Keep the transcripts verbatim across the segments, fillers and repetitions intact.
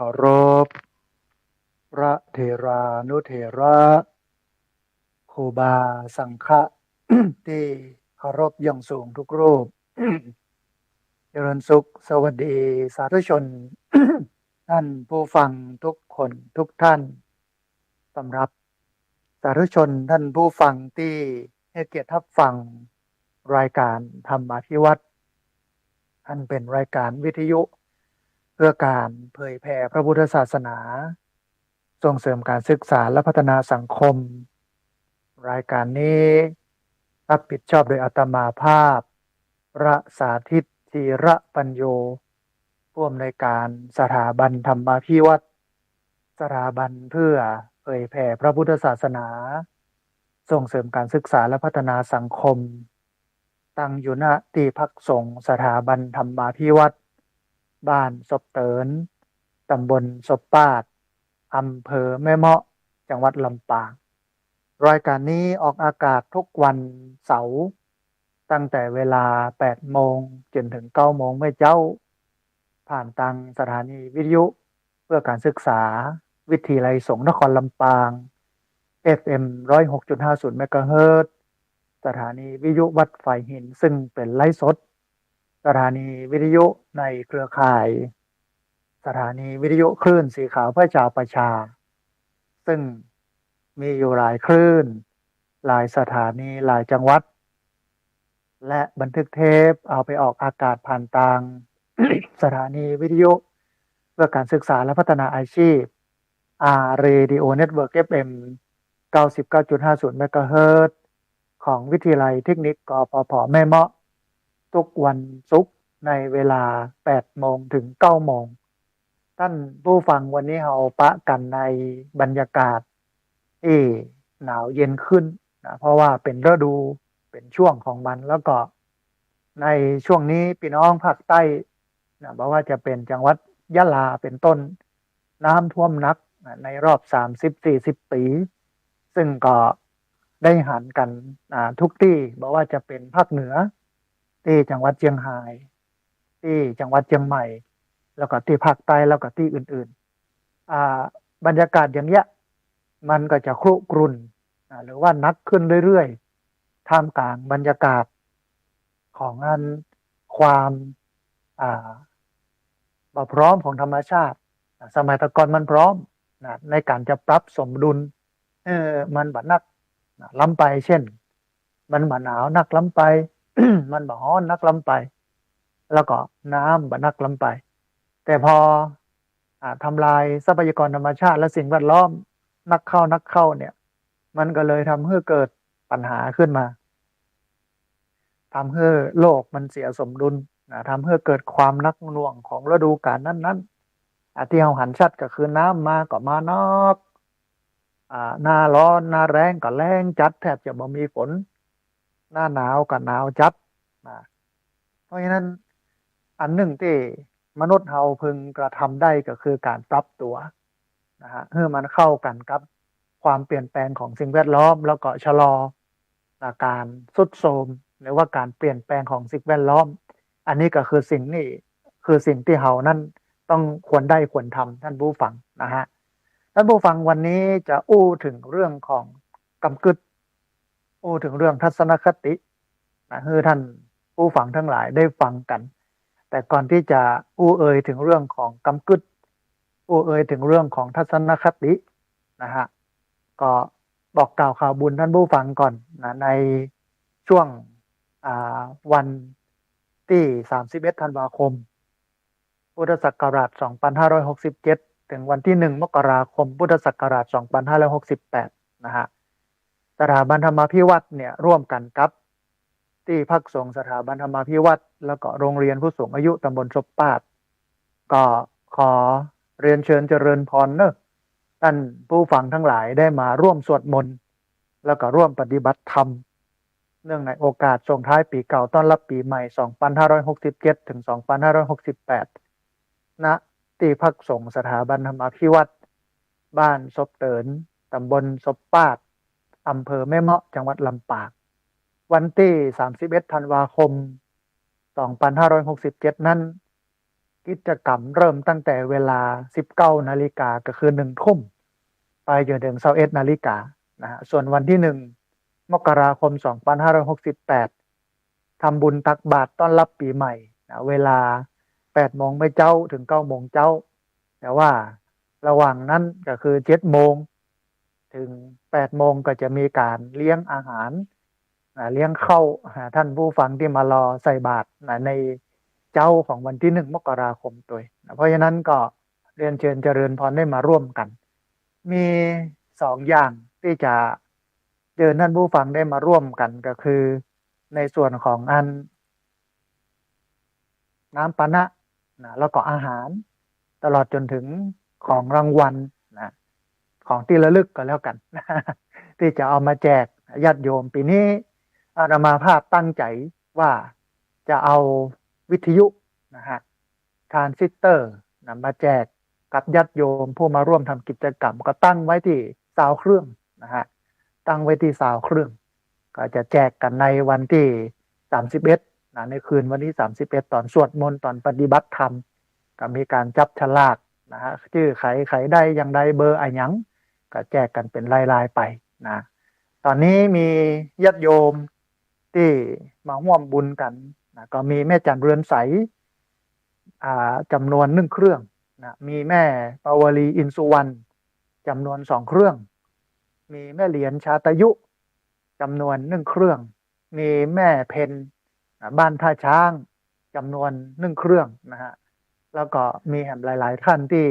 เคารพ พระเถรานุเถระ ครูบาสังฆะ ตี้เคารพอย่างสูงทุกรูป เจริญสุข สวัสดี สาธุชน ท่านผู้ฟังทุกคนทุกท่าน สำหรับสาธุชนท่านผู้ฟังตี้ให้เกียรติฮับฟังรายก๋านธรรมาภิวัฒน์ อันเป๋นรายก๋านวิทยุเพื่อก๋านเผยแผ่พระพุทธศาสนา ส่งเสริมก๋านศึกษาและพัฒนาสังคม รายก๋านนี้ฮับผิดชอบโดยอาตมาภาพ พระสาธิต ธีระปัญโญ ผู้อำนวยก๋านสถาบันธรรมาภิวัฒน์ สถาบันเพื่อเผยแผ่พระพุทธศาสนา ส่งเสริมก๋านศึกษาและพัฒนาสังคม ตั้งอยู่ ณ ตี้พักสงฆ์สถาบันธรรมาภิวัฒน์ บ้านศพเติน ต๋ำบลศพปาด อำเภอแม่เมาะ จังหวัดลำปาง รายก๋านนี้ออกอากาศทุกวันเสาร์ ตั้งแต่เวลาแปดโมงจ๋นเถิงเก้าโมงเมื่อเจ๊า ผ่านตางสถานีวิทยุเพื่อก๋านศึกษา วิทยาลัยสงฆ์นครลำปาง เอฟเอ็ม ร้อยหกจุดห้าศูนย์ เมกะเฮิรตซ์ สถานีวิทยุวัดฝายหิน ซึ่งเป๋นไลฟ์สด สถานีวิทยุในเครือข่าย สถานีวิทยุคลื่นสีขาวเพื่อชาวประชา ซึ่งมีอยู่หลายคลื่น หลายสถานี หลายจังหวัด และบันทึกเทปเอาไปออกอากาศผ่านตาง สถานีวิทยุเพื่อก๋านศึกษาและพัฒนาอาชีพ อาร์ เรดิโอ เน็ตเวิร์ก เอฟเอ็ม เก้าสิบเก้าจุดห้าศูนย์ เมกะเฮิรตซ์ ของวิทยาลัยเทคนิค กฟผ แม่เมาะ ทุกวันศุกร์ในเวลาแปดโมงเถิงเก้าโมง ท่านผู้ฟัง วันนี้เฮาปะกั๋นในบรรยากาศตี้หนาวเย็นขึ้นนะ เพราะว่าเป๋นฤดู เป๋นช่วงของมัน แล้วก็ในช่วงนี้ปี้น้องภาคใต้นะ บ่ว่าจะเป๋นจังหวัดยะลาเป๋นต้น น้ำท่วมหนักนะ ในรอบสามสิบสี่สิบปี๋ ซึ่งก็ได้หันกั๋นอ่าทุกตี้ บ่ว่าจะเป๋นภาคเหนือ ตี้จังหวัดเจียงฮาย ตี้จังหวัดเจียงใหม่ แล้วก็ตี้ภาคใต้ แล้วก็ตี้อื่นๆ อ่า บรรยากาศอย่างเงี้ย มันก็จะครุกรุ่น อ่า หรือว่าหนักขึ้นเรื่อยๆ ท่ามกลางบรรยากาศของอันความ อ่า บ่พร้อมของธรรมชาติ อ่า สมัยตะก่อนมันพร้อมนะ ในก๋านจะปรับสมดุล เออ มันบ่หนักนะล้ำไป เจ้น มันบ่หนาวนักล้ำไป มันบ่ฮ้อนนักล้ำไป แล้วก็น้ำบ่หนักล้ำไป แต่พอ อ่า ทำลายทรัพยากรธรรมชาติและสิ่งแวดล้อมนักเข้านักเข้าเนี่ย มันก็เลยทำหื้อเกิดปัญหาขึ้นมา ทำหื้อโลกมันเสียสมดุลนะ ทำหื้อเกิดความหนักหน่วงของฤดูกาลนั้นๆ อ่า ตี้เฮาหันชัดก็คือน้ำมาก็มานัก อ่า หน้าร้อนหน้าแล้งก็แล้งจัด แทบจะบ่มีฝน หน้าหนาวก็หนาวจัดนะ เพราะฉะนั้นอันนึ่งตี้มนุษย์เฮาพึงกระทำได้ก็คือก๋านปรับตั๋วนะฮะ หื้อมันเข้ากั๋นกับความเปลี่ยนแปลงของสิ่งแวดล้อม แล้วก็ชะลอนะก๋านทรุดโทรม หรือว่าก๋านเปลี่ยนแปลงของสิ่งแวดล้อม อันนี้ก็คือสิ่งนี้ คือสิ่งตี้เฮานั้นต้องควรได้ควรทำ ท่านผู้ฟังนะฮะ ท่านผู้ฟัง วันนี้จะอู้เถิงเรื่องของกำกึ๊ด อู้เถิงเรื่องทัศนคตินะ หื้อท่านผู้ฟังทั้งหลายได้ฟังกั๋น แต่ก่อนตี้จะอู้เอ่ยเถิงเรื่องของกำกึ๊ด อู้เอ่ยเถิงเรื่องของทัศนคตินะฮะ ก็บอกกล่าวข่าวบุญท่านผู้ฟังก่อนนะ ในช่วง อ่า วันตี้สามสิบเอ็ดธันวาคม พุทธศักราชสองพันห้าร้อยหกสิบเจ็ด เถิงวันตี้หนึ่งมกราคม พุทธศักราชสองพันห้าร้อยหกสิบแปดนะฮะ สถาบันธรรมาภิวัฒน์เนี่ยร่วมกั๋นกับตี้พักสงฆ์สถาบันธรรมาภิวัฒน์ แล้วก็โรงเรียนผู้สูงอายุตำบลศพปาด ก็ขอเรียนเชิญเจริญพรเนอะ ท่านผู้ฟังทั้งหลายได้มาร่วมสวดมนต์ แล้วก็ร่วมปฏิบัติธรรม เนื่องในโอกาสส่งท้ายปี๋เก่าต้อนรับปี๋ใหม่ สองพันห้าร้อยหกสิบเจ็ด เถิง สองพันห้าร้อยหกสิบแปด ณ ตี้พักสงฆ์สถาบันธรรมาภิวัฒน์ บ้านศพเติน ตำบลศพปาด อำเภอแม่เมาะ จังหวัดลำปาง วันตี้สามสิบเอ็ดธันวาคม สองพันห้าร้อยหกสิบเจ็ด นั้น กิจกรรมเริ่มตั้งแต่เวลาสิบเก้านาฬิกา ก็คือหนึ่งทุ่ม ไปจนถึงซาวเอ็ดนาฬิกานะฮะ ส่วนวันที่หนึ่งมกราคมสองพันห้าร้อยหกสิบแปด ทำบุญตักบาตรต้อนรับปีใหม่นะ เวลาแปดโมงเมื่อเจ๊าถึงเก้าโมงเจ๊า แต่ว่าระหว่างนั้นก็คือเจ็ดโมงถึงแปดโมงก็จะมีการเลี้ยงอาหารนะ เลี้ยงข้าวหาท่านผู้ฟังที่มารอใส่บาตรนะ ในเจ๊าของวันที่หนึ่งมกราคมตวยนะ เพราะฉะนั้นก็เรียนเชิญเจริญพรได้มาร่วมกัน มีสองอย่างที่จะเชิญท่านผู้ฟังได้มาร่วมกัน ก็คือในส่วนของอันน้ำปานะนะ แล้วก็อาหาร ตลอดจนถึงของรางวัลนะ ของที่ระลึกก็แล้วกัน ที่จะเอามาแจกญาติโยม ปีนี้อาตมาภาพตั้งใจว่าจะเอาวิทยุนะฮะ ทรานซิสเตอร์นะ มาแจกกับญาติโยมผู้มาร่วมทำกิจกรรม ก็ตั้งไว้ตี้ซาวเครื่องนะฮะ ตั้งไว้ตี้ซาวเครื่อง ก็จะแจกกันในวันที่สามสิบเอ็ดนะ ในคืนวันที่สามสิบเอ็ด ตอนสวดมนต์ ตอนปฏิบัติธรรม ก็มีการจับฉลากนะฮะ จื้อใผ ใผได้อย่างใด เบอร์อะหยัง ก็แจกกันเป็นรายๆไปนะ ตอนนี้มีญาติโยมที่มาร่วมบุญกันนะ ก็มีแม่จันเรือนใส อ่า จำนวนหนึ่งเครื่องนะ มีแม่ปาวลีอินสุวรรณ จำนวนสองเครื่อง มีแม่เหรียญชาตยุ จำนวนหนึ่งเครื่อง มีแม่เพ็ญ อ่า บ้านท่าช้าง จำนวนหนึ่งเครื่องนะฮะ แล้วก็มีแหมหลายๆท่านที่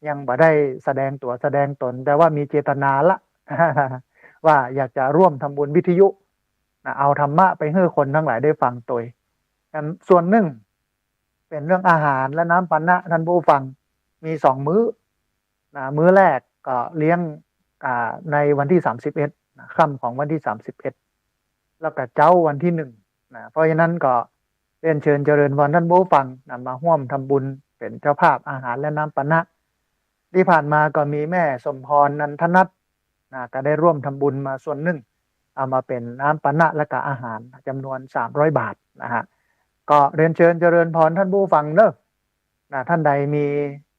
ยังบ่ได้แสดงตั๋วแสดงตน แต่ว่ามีเจตนาละ ว่าอยากจะร่วมทำบุญวิทยุนะ เอาธรรมะไปหื้อคนทั้งหลายได้ฟังตวย อันส่วนหนึ่งเป็นเรื่องอาหารและน้ำปานะ ท่านผู้ฟัง มีสองมื้อนะ มื้อแรกก็เลี้ยง อ่า ในวันที่สามสิบเอ็ดนะ ค่ำของวันที่สามสิบเอ็ด แล้วก็เจ๊าวันที่หนึ่งนะ เพราะฉะนั้นก็เรียนเชิญเจริญพรท่านผู้ฟังนะ มาร่วมทำบุญเป็นเจ้าภาพอาหารและน้ำปานะ ที่ผ่านมาก็มีแม่สมพร นันทนัทนะ ก็ได้ร่วมทำบุญมาส่วนหนึ่ง เอามาเป็นน้ำปานะและก็อาหารจำนวนสามร้อยบาทนะฮะ ก็เรียนเชิญเจริญพรท่านผู้ฟังเนอะนะ ท่านใดมี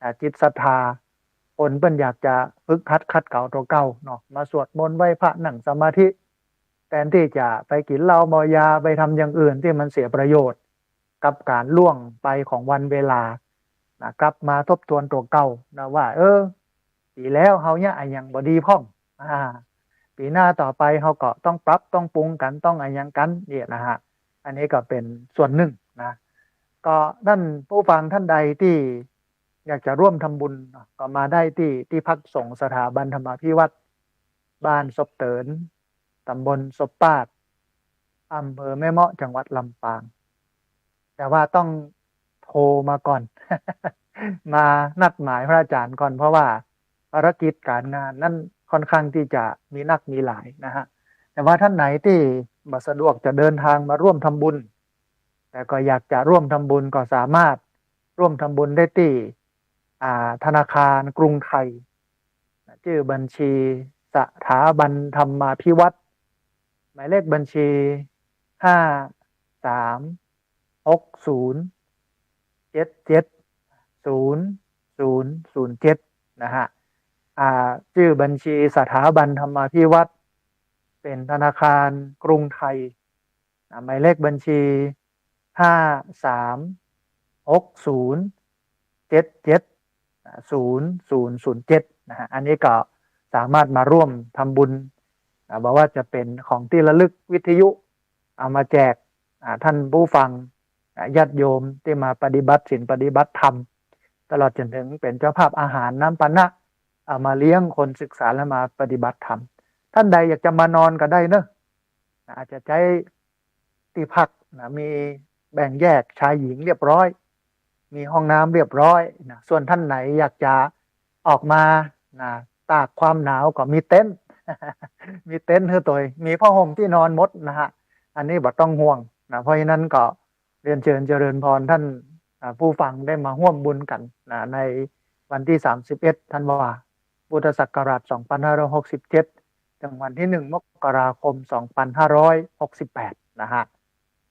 อ่า จิตศรัทธา คนเปิ้นอยากจะฝึกหัดขัดเกลาตั๋วเก่าเนาะ มาสวดมนต์ไหว้พระนั่งสมาธิ แทนที่จะไปกิ๋นเหล้าเมายา ไปทำอย่างอื่นที่มันเสียประโยชน์กับก๋านล่วงไปของวันเวลานะ กลับมาทบทวนตั๋วเก่านะ ว่า เออ ปี๋แล้วเฮาเยียะอะหยังบ่ดีพ่อง อ่า ปี๋หน้าต่อไปเฮาก็ต้องปรับต้องปรุงกั๋น ต้องอะหยังกั๋นเนี่ยนะฮะ อันนี้ก็เป็นส่วนหนึ่งนะ ก็ท่านผู้ฟังท่านใดที่อยากจะร่วมทำบุญเนาะ ก็มาได้ตี้ ตี้พักสงฆ์สถาบันธรรมาภิวัตน์ บ้านศพเติน ตำบลศพปาด อำเภอแม่เมาะ จังหวัดลำปาง แต่ว่าต้องโทรมาก่อน มานัดหมายพระอาจารย์ก่อน เพราะว่าภารกิจก๋านงานนั้นค่อนข้างที่จะมีนักมีหลายนะฮะ แต่ว่าท่านไหนที่บ่สะดวกจะเดินทางมาร่วมทำบุญ แต่ก็อยากจะร่วมทำบุญก็สามารถร่วมทำบุญได้ตี้ อ่า ธนาคารกรุงไทย จื้อบัญชีสถาบันธรรมาภิวัตน์ หมายเลขบัญชี ห้าสามหกศูนย์เจ็ดเจ็ดศูนย์ศูนย์ศูนย์เจ็ด นะฮะ อ่า จื้อบัญชีสถาบันธรรมาภิวัตน์ เป๋นธนาคารกรุงไทย นะ หมายเลขบัญชี ห้าสามหกศูนย์เจ็ดเจ็ดศูนย์ศูนย์ศูนย์เจ็ด นะฮะ อันนี้ก็สามารถมาร่วมทำบุญนะ บ่ว่าจะเป๋นของตี้ระลึกวิทยุ เอามาแจก อ่า ท่านผู้ฟัง อ่า ญาติโยมที่มาปฏิบัติศีลปฏิบัติธรรม ตลอดจนถึงเป๋นเจ้าภาพอาหารน้ำปานะ เอามาเลี้ยงคนศึกษาและมาปฏิบัติธรรม ท่านใดอยากจะมานอนก็ได้เนอะ อาจจะใจ๊ตี้พักนะ มีแบ่งแยกชายหญิงเรียบร้อย มีห้องน้ำเรียบร้อยนะ ส่วนท่านไหนอยากจะออกมานะ ตากความหนาวก็มีเต็นท์ มีเต็นท์หื้อตวย มีผ้าห่มตี้นอนหมดนะฮะ อันนี้บ่ต้องห่วงนะ เพราะฉะนั้นก็เรียนเชิญเจริญพรท่าน อ่า ผู้ฟังได้มาร่วมบุญกั๋นนะ ในวันตี้สามสิบเอ็ดธันวา พุทธศักราชสองพันห้าร้อยหกสิบเจ็ด ถึงวันตี้หนึ่งมกราคมสองพันห้าร้อยหกสิบแปด นะฮะ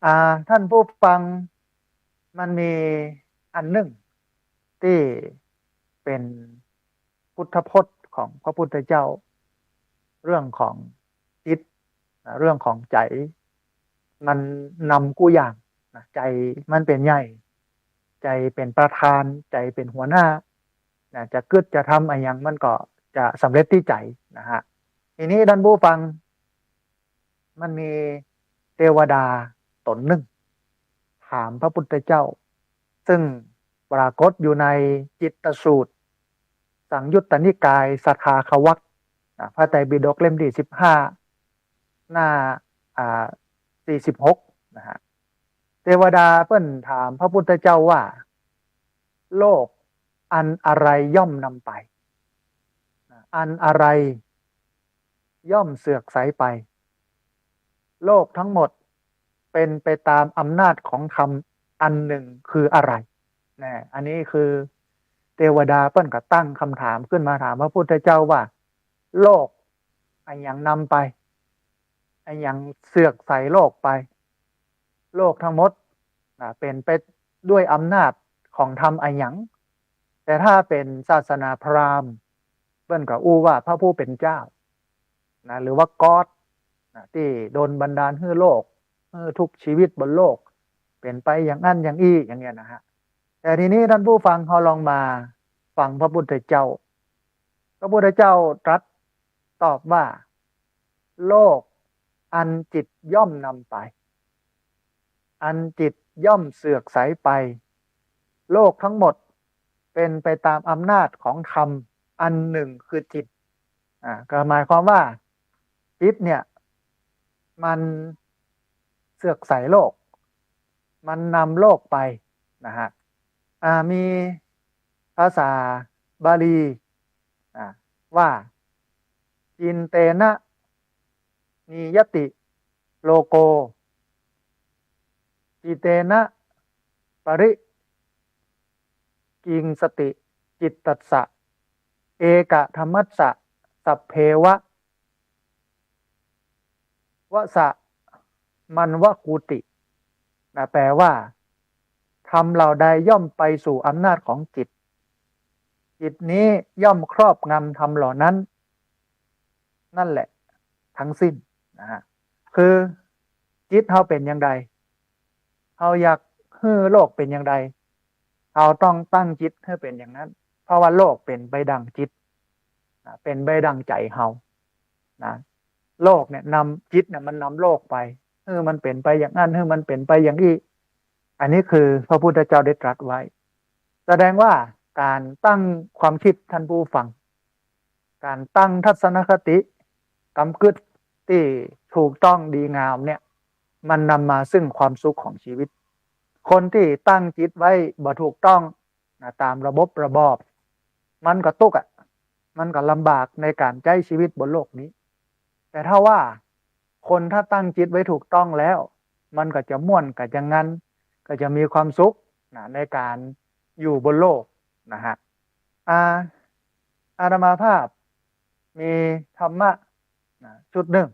อ่า ท่านผู้ฟัง มันมีอันหนึ่ง ตี้เป๋นพุทธพจน์ของพระพุทธเจ้า เรื่องของจิตนะ เรื่องของใจ๋ มันนำกู้อย่างนะ ใจ๋มันเป๋นใหญ่ ใจ๋เป๋นประธาน ใจ๋เป๋นหัวหน้านะ จะกึ๊ดจะทำอะหยังมันก็จะสำเร็จตี้ใจ๋นะฮะ ทีนี้ท่านผู้ฟัง มันมีเตวดาต๋นนึ่ง ถามพระพุทธเจ้า ซึ่งปรากฏอยู่ในจิตตสูตร สังยุตตนิกาย สทาควัก อ่า พระไตรปิฎกเล่มตี้สิบห้า หน้า อ่า สี่สิบหก นะฮะ เตวดาเปิ้นถามพระพุทธเจ้าว่า โลกอันอะไรย่อมนำไป อันอะไรย่อมเสื่อมใสไป โลกทั้งหมดเป๋นไปตามอำนาจของธรรมอันหนึ่งคืออะไร นะ อันนี้คือเตวดาเปิ้นก็ตั้งกำถามขึ้นมาถามพระพุทธเจ้าว่า โลกอะหยังนำไป อะหยังเสื่อมใสโลกไป โลกทั้งหมดนะ เป๋นไปด้วยอำนาจของธรรมอะหยัง แต่ถ้าเป๋นศาสนาพราหมณ์ เปิ้นก็อู้ว่าพระผู้เป๋นเจ้านะ หรือว่าก็อดนะ ตี้ดลบันดาลหื้อโลก หื้อทุกชีวิตบนโลก เป๋นไปอย่างอั้นอย่างอี้ อย่างเนี้ยนะฮะ แต่ทีนี้ท่านผู้ฟัง เฮาลองมาฟังพระพุทธเจ้า พระพุทธเจ้าตรัสตอบว่า โลกอันจิตย่อมนำไป อันจิตย่อมเสื่อมใสไป โลกทั้งหมดเป๋นไปตามอำนาจของธรรมอันหนึ่งคือจิต อ่า ก็หมายความว่าจิตเนี่ยมันเสื่อมใสโลก มันนำโลกไปนะฮะ อ่า มีภาษาบาลี อ่า ว่า จิตเตนะ นิยติ โลโก จิตเตนะ ปริ กิงสติ จิตตัสสะ เอกะธัมมัสสะ สัพเพวะ วะสะ มันวะกูติ นะ แปลว่า ธรรมเหล่าใดย่อมไปสู่อำนาจของจิต จิตนี้ย่อมครอบงำธรรมเหล่านั้น นั่นแหละทั้งสิ้นนะฮะ คือจิตเฮาเป๋นอย่างใด เฮาอยากหื้อโลกเป๋นอย่างใด เฮาต้องตั้งจิตหื้อเป๋นอย่างนั้น เพราะว่าโลกเป๋นไปดั่งจิตนะ เป๋นไปดั่งใจ๋เฮานะ โลกเนี่ยนำ จิตเนี่ยมันนำโลกไป หื้อมันเป๋นไปอย่างนั้น หื้อมันเป๋นไปอย่างอี้ อันนี้คือพระพุทธเจ้าได้ตรัสไว้ แสดงว่าก๋านตั้งความกึ๊ด ท่านผู้ฟัง ก๋านตั้งทัศนคติ กำกึ๊ดตี้ถูกต้องดีงามเนี่ย มันนำมาซึ่งความสุขของชีวิต คนตี้ตั้งจิตไว้บ่ถูกต้องนะ ตามระบบระบอบ มันก็ตุ๊กข์อะ มันก็ลำบากในก๋านใจ๊ชีวิตบนโลกนี้ แต่ถ้าว่าคนถ้าตั้งจิตไว้ถูกต้องแล้ว มันก็จะม่วน ก็จะงัน ก็จะมีความสุขนะ ในก๋านอยู่บนโลกนะฮะ อ่า อาตมาภาพมีธรรมะนะ ชุดนึ่ง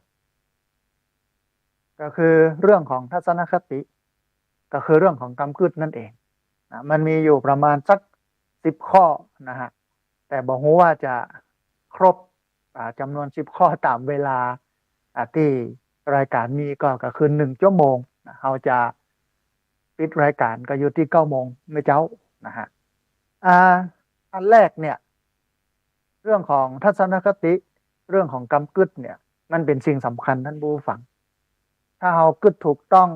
ก็คือเรื่องของทัศนคติ ก็คือเรื่องของกำกึ๊ดนั่นเองนะ มันมีอยู่ประมาณสักสิบข้อนะฮะ แต่บ่ฮู้ว่าจะครบ อ่า จำนวนสิบข้อต๋ามเวลา อ่า ตี้รายก๋านมีก็ ก็คือหนึ่งชั่วโมงนะ เฮาจะปิดรายก๋านก็อยู่ตี้เก้าโมงเมื่อเจ๊านะฮะ อ่า อันแรกเนี่ย เรื่องของทัศนคติ เรื่องของกำกึ๊ดเนี่ย มันเป๋นสิ่งสำคัญ ท่านผู้ฟัง ถ้าเฮากึ๊ดถูกต้อง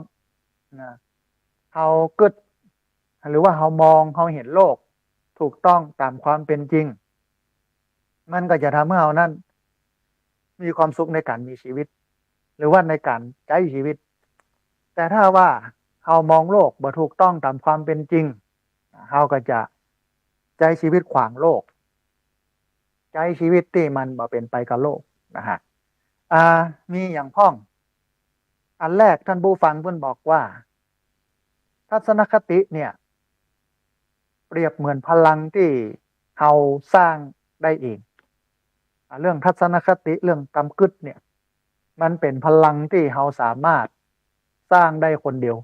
นะ เฮากึ๊ด หรือว่าเฮามอง เฮาเห็นโลกถูกต้องต๋ามความเป๋นจริง มันก็จะทำหื้อเฮานั้นมีความสุขในก๋านมีชีวิต หรือว่าในก๋านใจ๊ชีวิต แต่ถ้าว่าเฮามองโลกบ่ถูกต้องต๋ามความเป๋นจริง เฮาก็จะใจ๊ชีวิตขวางโลก ใจ๊ชีวิตตี้มันบ่เป๋นไปกับโลกนะฮะ อ่า มีอย่างพ่อง อันแรกท่านผู้ฟังเปิ้นบอกว่า ทัศนคติเนี่ย เปรียบเหมือนพลังตี้เฮาสร้างได้เอง อ่า เรื่องทัศนคติ เรื่องกำกึ๊ดเนี่ย มันเป๋นพลังตี้เฮาสามารถสร้างได้คนเดียว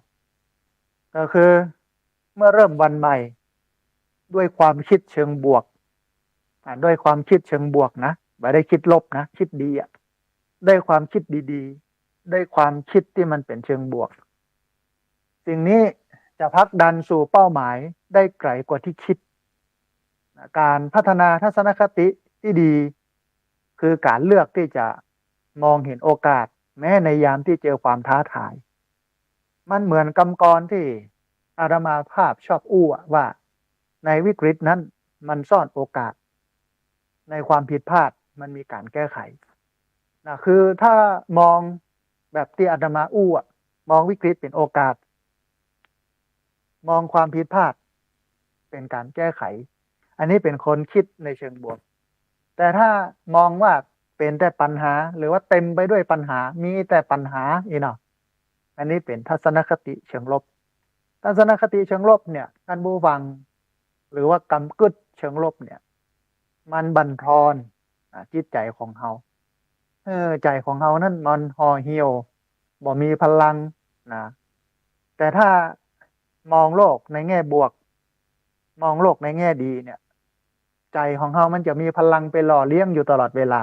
ก็คือเมื่อเริ่มวันใหม่ ด้วยความคิดเชิงบวก อ่า ด้วยความคิดเชิงบวกนะ บ่ได้คิดลบนะ คิดดีอะ ด้วยความคิดดีๆ ด้วยความคิดที่มันเป๋นเชิงบวก สิ่งนี้จะผลักดันสู่เป้าหมายได้ไก๋กว่าที่คิด ก๋านพัฒนาทัศนคติตี้ดี คือก๋านเลือกตี้จะมองหันโอกาส แม้ในยามตี้เจอความท้าทาย มันเหมือนกำกรตี้อาตมาภาพชอบอู้อะว่า ในวิกฤตนั้นมันซ่อนโอกาส ในความผิดพลาดมันมีก๋านแก้ไข นะ คือถ้ามองแบบตี้อาตมาอู้อะ มองวิกฤตเป๋นโอกาส มองความผิดพลาดเป๋นก๋านแก้ไข อันนี้เป๋นคนคิดในเชิงบวก แต่ถ้ามองว่าเป๋นแต่ปัญหา หรือว่าเต็มไปด้วยปัญหา มีแต่ปัญหาอี้เนาะ อันนี้เป๋นทัศนคติเชิงลบ ทัศนคติเชิงลบเนี่ย ท่านผู้ฟัง หรือว่ากำกึ๊ดเชิงลบเนี่ย มันบั่นทอน อ่า จิตใจ๋ของเฮา เออ ใจ๋ของเฮานั้นมันห่อเหี่ยว บ่มีพลังนะ แต่ถ้ามองโลกในแง่บวก มองโลกในแง่ดีเนี่ย ใจ๋ของเฮามันจะมีพลังไปหล่อเลี้ยงอยู่ตลอดเวลา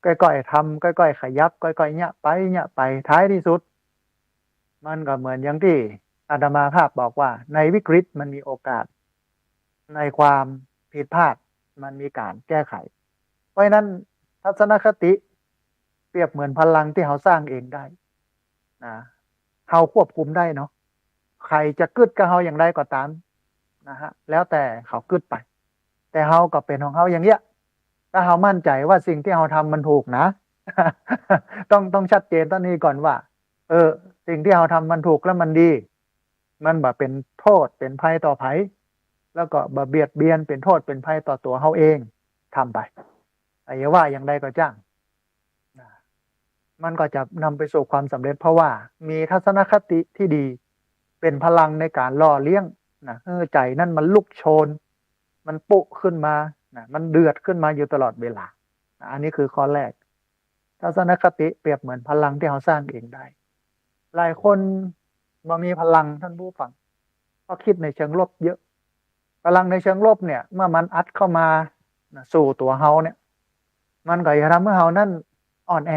ก้อยๆ ทำ ก้อยๆ ขยับ ก้อยๆ เยียะไป เยียะไป ท้ายที่สุด มันก็เหมือนอย่างตี้อาตมาภาพบอกว่า ในวิกฤตมันมีโอกาส ในความผิดพลาดมันมีก๋านแก้ไข เพราะฉะนั้นทัศนคติเปรียบเหมือนพลังตี้เฮาสร้างเองได้นะ เฮาควบคุมได้เนาะ ใผจะกึ๊ดกับเฮาอย่างใดก็ต๋ามนะฮะ แล้วแต่เขากึ๊ดไป แต่เฮาก็เป๋นของเฮาอย่างเงี้ย ถ้าเฮามั่นใจ๋ว่าสิ่งตี้เฮาทำมันถูกนะ ต้อง ต้องชัดเจนตรงนี้ก่อนว่า เออ สิ่งตี้เฮาทำมันถูกและมันดี มันบ่เป๋นโต้ษเป๋นภัยต่อใผ แล้วก็บ่เบียดเบียนเป๋นโต้ษเป๋นภัยต่อตั๋วเฮาเอง ทำไป อ่ะ อย่าว่าอย่างใดก็จ้าง นะ มันก็จะนำไปสู่ความสำเร็จ เพราะว่ามีทัศนคติตี้ดี เป๋นพลังในก๋านหล่อเลี้ยงนะ เออ ใจ๋นั้นมันลุกโชน มันปุ๊ขึ้นมานะ มันเดือดขึ้นมาอยู่ตลอดเวลานะ อันนี้คือข้อแรก ทัศนคติเปรียบเหมือนพลังตี้เฮาสร้างเองได้ หลายคนบ่มีพลัง ท่านผู้ฟัง เพราะคิดในเชิงลบเยอะ พลังในเชิงลบเนี่ย เมื่อมันอัดเข้ามานะ สู่ตั๋วเฮาเนี่ย มันก็จะทำหื้อเฮานั้นอ่อนแอ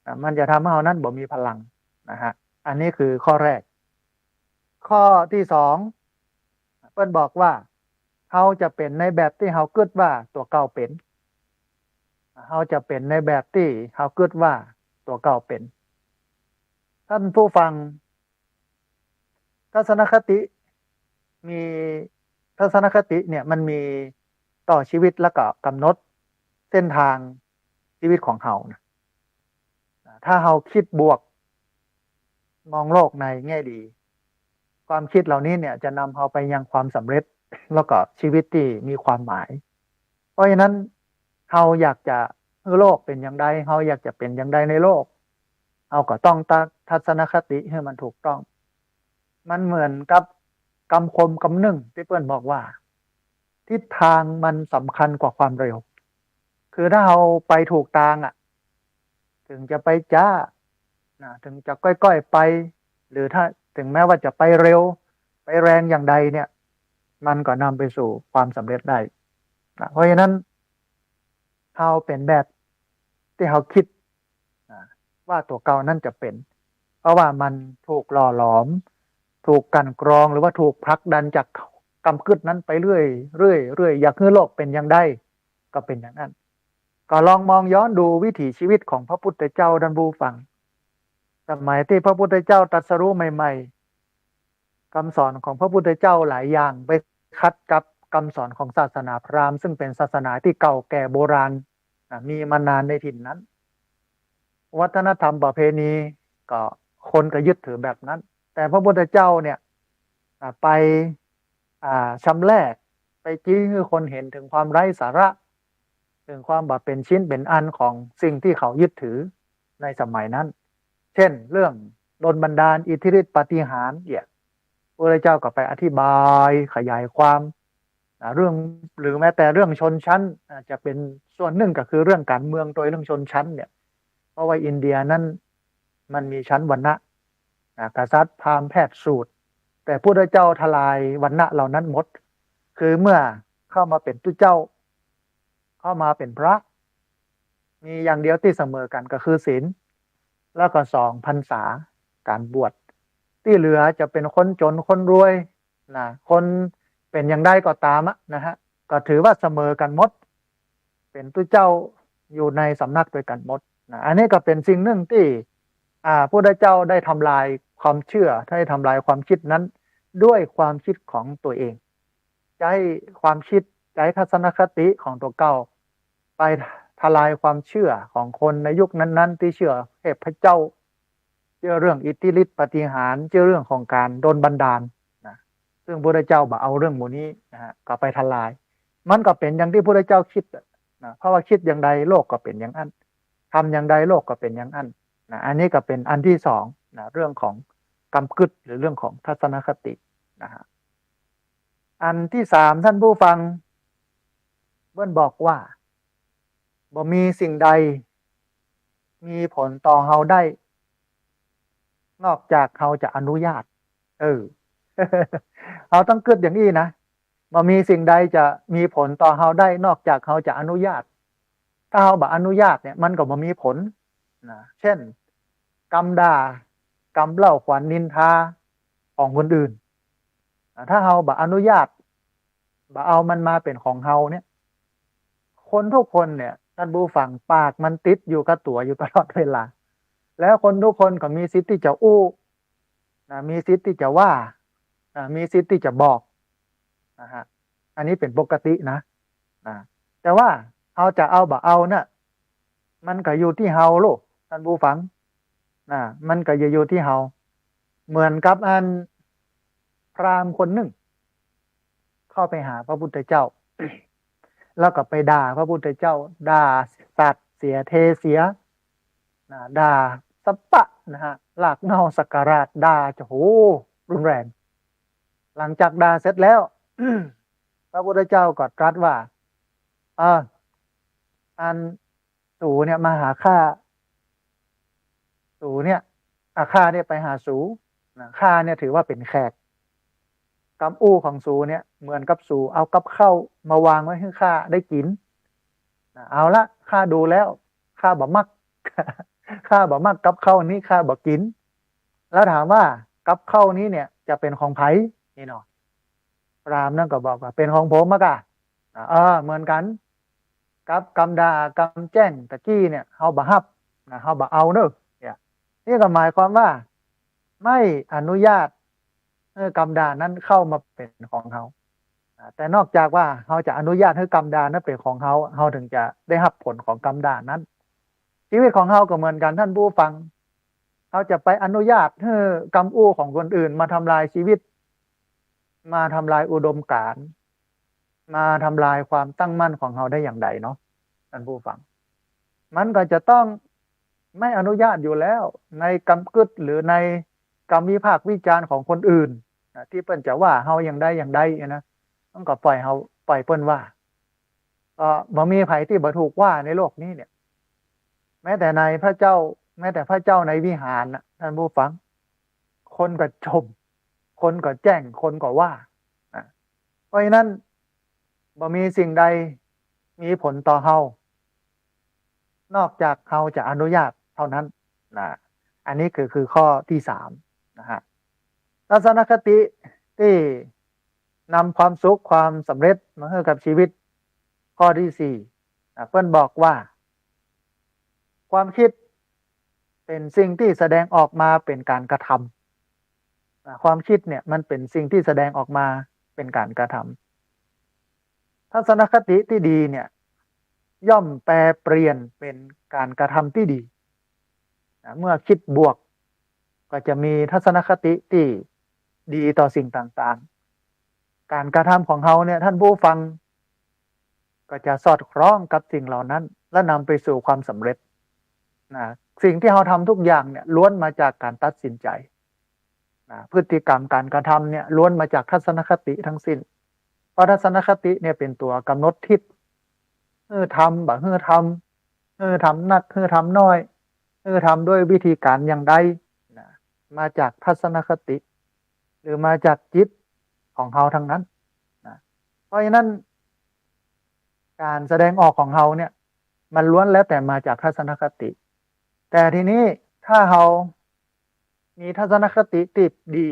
นะ มันจะทำหื้อเฮานั้นบ่มีพลังนะฮะ อันนี้คือข้อแรก ข้อตี้สอง เปิ้นบอกว่า เฮาจะเป๋นในแบบตี้เฮากึ๊ดว่าตั๋วเก่าเป๋น เฮาจะเป๋นในแบบตี้เฮากึ๊ดว่าตั๋วเก่าเป๋น ท่านผู้ฟัง ทัศนคติ มี ทัศนคติเนี่ยมันมีต่อชีวิตแล้วก็กำหนดเส้นทางชีวิตของเฮานะ ถ้าเฮาคิดบวก มองโลกในแง่ดี ความคิดเหล่านี้เนี่ยจะนำเฮาไปยังความสำเร็จ แล้วก็ชีวิตตี้มีความหมาย เพราะฉะนั้นเฮาอยากจะหื้อโลกเป๋นอย่างใด เฮาอยากจะเป๋นอย่างใดในโลก เฮาก็ต้องตั้งทัศนคติหื้อมันถูกต้อง มันเหมือนกับกำคมกำนึ่งตี้เปิ้นบอกว่า ทิศทางมันสำคัญกว่าความเร็ว คือถ้าเฮาไปถูกตางอะ ถึงจะไปจ๊านะ ถึงจะก้อยๆ ไป หรือถ้า ถึงแม้ว่าจะไปเร็ว ไปแรงอย่างใดเนี่ย มันก็นำไปสู่ความสำเร็จได้นะ เพราะฉะนั้น เฮาเป๋นแบบตี้เฮาคิดนะ ว่าตั๋วเก่านั้นจะเป๋น เพราะว่ามันถูกหล่อหลอม ถูกกลั่นกรอง หรือว่าถูกผลักดันจากกำกึ๊ดนั้นไปเรื่อยๆ เรื่อยๆ อยากหื้อโลกเป๋นอย่างใด ก็เป๋นอย่างนั้น ก็ลองมองย้อนดูวิถีชีวิตของพระพุทธเจ้า ท่านผู้ฟัง สมัยตี้พระพุทธเจ้าตรัสรู้ใหม่ๆ กำสอนของพระพุทธเจ้าหลายอย่างไปขัดกับกำสอนของศาสนาพราหมณ์ ซึ่งเป๋นศาสนาตี้เก่าแก่โบราณนะ มีมานานในถิ่นนั้น วัฒนธรรมประเพณีก็คนก็ยึดถือแบบนั้น แต่พระพุทธเจ้าเนี่ย อ่า ไป อ่า ชำแรก ไปจี้หื้อคนหันถึงความไร้สาระ ถึงความบ่เป๋นชิ้นเป๋นอันของสิ่งตี้เขายึดถือในสมัยนั้น เช่น เรื่องดลบันดาล อิทธิฤทธิปาฏิหาริย์เนี่ย พระพุทธเจ้าก็ไปอธิบายขยายความ อ่า เรื่อง หรือแม้แต่เรื่องชนชั้น อาจจะเป๋นส่วนนึ่งก็คือเรื่องก๋านเมืองโดยเรื่องชนชั้นเนี่ย เพราะว่าอินเดียนั้นมันมีชั้นวรรณะ อ่า กษัตริย์ พราหมณ์ แพทย์ สูตร แต่พุทธเจ้าทลายวรรณะเหล่านั้นหมด คือเมื่อเข้ามาเป๋นตุ๊เจ้า เข้ามาเป๋นพระ มีอย่างเดียวตี้เสมอกั๋นก็คือศีล แล้วก็สองพรรษาก๋านบวช ตี้เหลือจะเป๋นคนจ๋นคนรวยนะ คนเป๋นอย่างใดก็ต๋ามอะนะฮะ ก็ถือว่าเสมอกั๋นหมด เป๋นตุ๊เจ้าอยู่ในสำนักตวยกั๋นหมดนะ อันนี้ก็เป๋นสิ่งนึ่งตี้ อ่า พุทธเจ้าได้ทำลายความเชื่อ ได้ทำลายความคิดนั้นด้วยความคิดของตนเอง ใจ๊ความคิด ใจ๊ทัศนคติของตั๋วเก่า ไปทลายความเชื่อของคนในยุคนั้นๆ ตี้เชื่อเทพเจ้า เจื้อเรื่องอิทธิฤทธิ์ปาฏิหาริย์ เจื้อเรื่องของก๋านโดนบันดาลนะ ซึ่งพุทธเจ้าบ่เอาเรื่องหมู่นี้นะฮะ ก็ไปทลาย มันก็เป๋นอย่างตี้พุทธเจ้าคิดอะนะ เพราะว่าคิดอย่างใดโลกก็เป๋นอย่างอั้น ทำอย่างใดโลกก็เป๋นอย่างอั้นนะ อันนี้ก็เป๋นอันตี้สองนะ เรื่องของกำกึ๊ดหรือเรื่องของทัศนคตินะฮะ อันตี้สาม ท่านผู้ฟัง เปิ้นบอกว่า บ่มีสิ่งใดมีผลต่อเฮาได้ นอกจากเฮาจะอนุญาต เออ เฮาต้องกึ๊ดอย่างอี้นะ บ่มีสิ่งใดจะมีผลต่อเฮาได้ นอกจากเฮาจะอนุญาต ถ้าเฮาบ่อนุญาตเนี่ย มันก็บ่มีผลนะ เช่น กำด่า กำเล่าขวัญนินทาของคนอื่นนะ ถ้าเฮาบ่อนุญาต บ่เอามันมาเป๋นของเฮาเนี่ย คนทุกคนเนี่ย ท่านผู้ฟัง ปากมันติดอยู่กับตั๋วอยู่ตลอดเวลา แล้วคนทุกคนก็มีสิทธิ์ตี้จะอู้นะ มีสิทธิ์ตี้จะว่านะ มีสิทธิ์ตี้จะบอกนะฮะ อันนี้เป๋นปกตินะ นะ แต่ว่าเฮาจะเอาบ่เอาน่ะ มันก็อยู่ตี้เฮาโลด ท่านผู้ฟังนะ มันก็อยู่ตี้เฮา เหมือนกับอันพราหมณ์คนนึ่ง เข้าไปหาพระพุทธเจ้า แล้วก็ไปด่าพระพุทธเจ้า ด่าสัตว์เสียเทเสียนะ ด่าสะป๊ะนะฮะ รากเหง้าสักการาช ด่าจะโหรุนแรง หลังจากด่าเสร็จแล้ว พระพุทธเจ้าก็ตรัสว่า เออ อันสูเนี่ยมาหาข้า สูเนี่ย อ่ะ ข้าเนี่ยไปหาสูนะ ข้าเนี่ยถือว่าเป๋นแขก กำอู้ของสูเนี่ยเหมือนกับสูเอากับข้าวมาวางไว้หื้อข้าได้กิ๋นนะ เอาละ ข้าดูแล้ว ข้าบ่มัก ข้าบ่มักกับข้าวนี้ ข้าบ่กิ๋น แล้วถามว่ากับข้าวนี้เนี่ยจะเป๋นของใผ นี่เนาะ พราหมณ์นั้นก็บอกว่าเป๋นของผมอะก่ะ อ่ะ เออ เหมือนกั๋น กับกำด่ากำแจ้งตะกี้เนี่ย เฮาบ่ฮับนะ เฮาบ่เอาเน่อ เนี่ย นี่ก็หมายความว่า ไม่อนุญาตหื้อกำด่านั้นเข้ามาเป๋นของเฮานะ แต่นอกจากว่าเฮาจะอนุญาตหื้อกำด่านั้นเป๋นของเฮา เฮาถึงจะได้ฮับผลของกำด่านั้น ชีวิตของเฮาก็เหมือนกั๋น ท่านผู้ฟัง เฮาจะไปอนุญาตหื้อกำอู้ของคนอื่นมาทำลายชีวิต มาทำลายอุดมการณ์ มาทำลายความตั้งมั่นของเฮาได้อย่างใดเนาะ ท่านผู้ฟัง มันก็จะต้องไม่อนุญาตอยู่แล้ว ในกำกึ๊ดหรือในกำวิพากษ์วิจารณ์ของคนอื่นนะ ตี้เปิ้นจะว่าเฮาอย่างใดอย่างใดเนี่ยนะ มันก็ปล่อยเฮา ปล่อยเปิ้นว่า เอ่อ บ่มีใผตี้บ่ถูกว่าในโลกนี้เนี่ย แม้แต่ในพระเจ้า แม้แต่พระเจ้าในวิหารน่ะ ท่านผู้ฟัง คนก็ชม คนก็แจ้ง คนก็ว่านะ เพราะฉะนั้น บ่มีสิ่งใดมีผลต่อเฮา นอกจากเฮาจะอนุญาตเท่านั้นนะ อันนี้คือ คือข้อตี้สามนะฮะ ทัศนคติตี้นำความสุขความสำเร็จมาหื้อกับชีวิต ข้อตี้สี่นะ เปิ้นบอกว่า ความคิดเป๋นสิ่งตี้แสดงออกมาเป๋นก๋านกระทำนะ ความคิดเนี่ยมันเป๋นสิ่งตี้แสดงออกมาเป๋นก๋านกระทำ ทัศนคติตี้ดีเนี่ย ย่อมแปรเปลี่ยนเป๋นก๋านกระทำตี้ดีนะ เมื่อคิดบวกก็จะมีทัศนคติตี้ดีต่อสิ่งต่างๆ ก๋านกระทำของเฮาเนี่ย ท่านผู้ฟัง ก็จะสอดคล้องกับสิ่งเหล่านั้น และนำไปสู่ความสำเร็จนะ สิ่งตี้เฮาทำทุกอย่างเนี่ยล้วนมาจากก๋านตัดสินใจ๋นะ พฤติกรรมก๋านกระทำเนี่ยล้วนมาจากทัศนคติทั้งสิ้น เพราะทัศนคติเนี่ยเป๋นตั๋วกำหนดทิศ หื้อทำบ่หื้อทำ หื้อทำนัก หื้อทำน้อย หื้อทำด้วยวิธีก๋านอย่างใดนะ มาจากทัศนคติ หรือมาจากจิตของเฮาทั้งนั้นนะ เพราะฉะนั้น ก๋านแสดงออกของเฮาเนี่ย มันล้วนแล้วแต่มาจากทัศนคติ แต่ทีนี้ถ้าเฮามีทัศนคติตี้ดี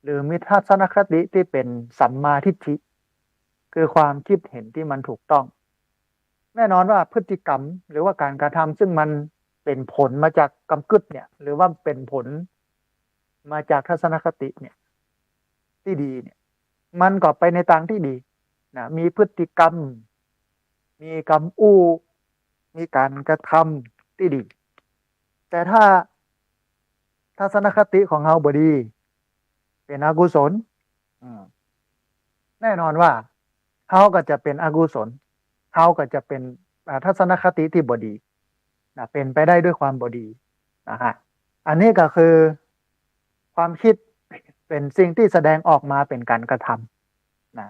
หรือมีทัศนคติตี้เป๋นสัมมาทิฏฐิ คือความกึ๊ดเห็นตี้มันถูกต้อง แน่นอนว่าพฤติกรรมหรือว่าก๋านกระทำซึ่งมันเป๋นผลมาจากกำกึ๊ดเนี่ย หรือว่าเป๋นผลมาจากทัศนคติเนี่ย ตี้ดีเนี่ย มันก็ไปในตางตี้ดีนะ มีพฤติกรรม มีกำอู้ มีก๋านกระทำตี้ดี แต่ถ้าทัศนคติของเฮาบ่ดี เป๋นอกุศล อืม แน่นอนว่าเฮาก็จะเป๋นอกุศล เฮาก็จะเป๋น อ่า ทัศนคติตี้บ่ดีนะ เป๋นไปได้ด้วยความบ่ดีนะฮะ อันนี้ก็คือความกึ๊ดเป๋นสิ่งตี้แสดงออกมาเป๋นก๋านกระทำนะ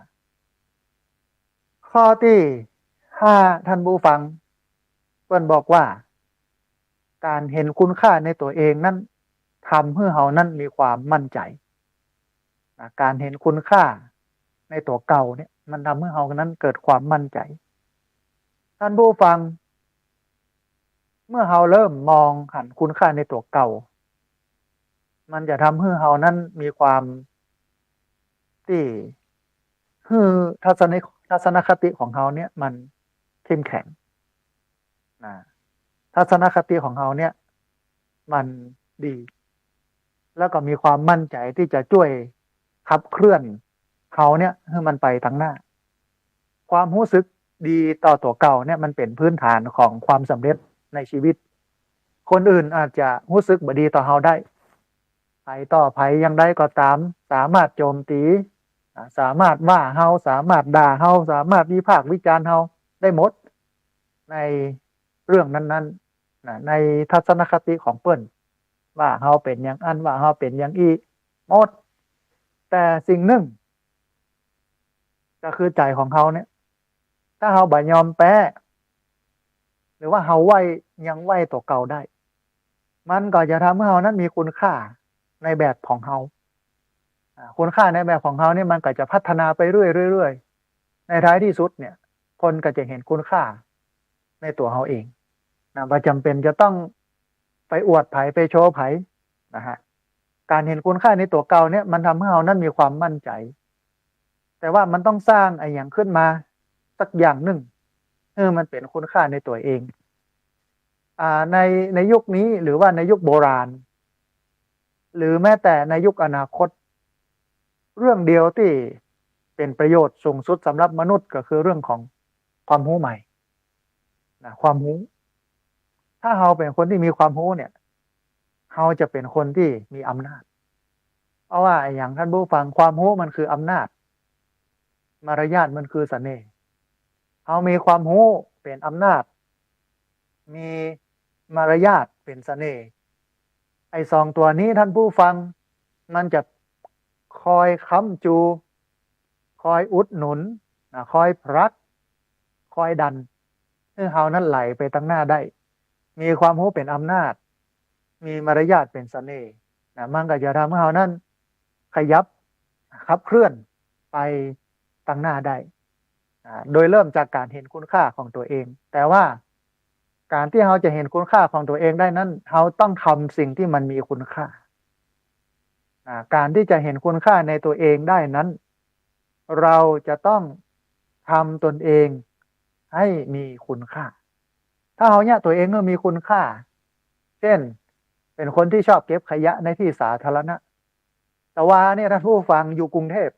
ข้อตี้ห้า ท่านผู้ฟัง เปิ้นบอกว่า ก๋านเห็นคุณค่าในตั๋วเองนั้น ทำหื้อเฮานั้นมีความมั่นใจ๋นะ ก๋านเห็นคุณค่าในตั๋วเก่าเนี่ย มันทำหื้อเฮานั้นเกิดความมั่นใจ๋ ท่านผู้ฟัง เมื่อเฮาเริ่มมองหันคุณค่าในตั๋วเก่า มันจะทำหื้อเฮานั้นมีความตี้ หื้อทัศน ทัศนคติของเฮาเนี่ยมันเข้มแข็งนะ ทัศนคติของเฮาเนี่ยมันดี แล้วก็มีความมั่นใจ๋ตี้จะจ้วยขับเคลื่อนเฮาเนี่ยหื้อมันไปตังหน้า ความฮู้สึกดีต่อตั๋วเก่าเนี่ยมันเป๋นพื้นฐานของความสำเร็จในชีวิต คนอื่นอาจจะฮู้สึกบ่ดีต่อเฮาได้ ใผต่อใผอย่างใดก็ต๋าม สามารถโจมตี อ่า สามารถว่าเฮา สามารถด่าเฮา สามารถวิพากษ์วิจารณ์เฮาได้หมด ในเรื่องนั้นๆ นะ ในทัศนคติของเปิ้น ว่าเฮาเป๋นอย่างอั้น ว่าเฮาเป๋นอย่างอี้ หมด แต่สิ่งนึ่ง ก็คือใจ๋ของเฮาเนี่ย ถ้าเฮาบ่ยอมแป๊ หรือว่าเฮาไหว้ ยังไหว้ตั๋วเก่าได้ มันก็จะทำหื้อเฮานั้นมีคุณค่าในแบบของเฮา อ่า คุณค่าในแบบของเฮาเนี่ยมันก็จะพัฒนาไปเรื่อยๆ เรื่อยๆ ในท้ายตี้สุดเนี่ย คนก็จะเห็นคุณค่าในตั๋วเฮาเองนะ บ่จ๋ำเป๋นจะต้องไปอวดใผ ไปโชว์ใผนะฮะ ก๋านเห็นคุณค่าในตั๋วเก่าเนี่ยมันทำหื้อเฮานั้นมีความมั่นใจ๋ แต่ว่ามันต้องสร้างอะหยังขึ้นมาสักอย่างนึ่ง หื้อมันเป๋นคุณค่าในตั๋วเอง อ่า ใน ในยุคนี้หรือว่าในยุคโบราณ หรือแม้แต่ในยุคอนาคต เรื่องเดียวตี้เป๋นประโยชน์สูงสุดสำหรับมนุษย์ก็คือเรื่องของความฮู้ใหม่นะ ความฮู้ ถ้าเฮาเป๋นคนตี้มีความฮู้เนี่ย เฮาจะเป๋นคนตี้มีอำนาจ เพราะว่าอะหยังท่านผู้ฟัง ความฮู้มันคืออำนาจ มารยาทมันคือเสน่ห์ เฮามีความฮู้เป๋นอำนาจ มีมารยาทเป๋นเสน่ห์ ไอ้สองตั๋วนี้ท่านผู้ฟัง มันจะคอยค้ำจู คอยอุดหนุนนะ คอยผลัก คอยดัน หื้อเฮานั้นไหลไปตังหน้าได้ มีความฮู้เป๋นอำนาจ มีมารยาทเป๋นเสน่ห์นะ มันก็จะทำหื้อเฮานั้นขยับขับเคลื่อนไปตังหน้าได้ อ่า โดยเริ่มจากก๋านเห็นคุณค่าของตั๋วเอง แต่ว่าก๋านตี้เฮาจะเห็นคุณค่าของตั๋วเองได้นั้น เฮาต้องทำสิ่งตี้มันมีคุณค่า อ่า ก๋านตี้จะเห็นคุณค่าในตั๋วเองได้นั้น เราจะต้องทำตนเองให้มีคุณค่า ถ้าเฮาเยียะตั๋วเองหื้อมีคุณค่า เช่น เป๋นคนตี้ชอบเก็บขยะในตี้สาธารณะ ตะวาเนี่ยท่านผู้ฟังอยู่กรุงเทพ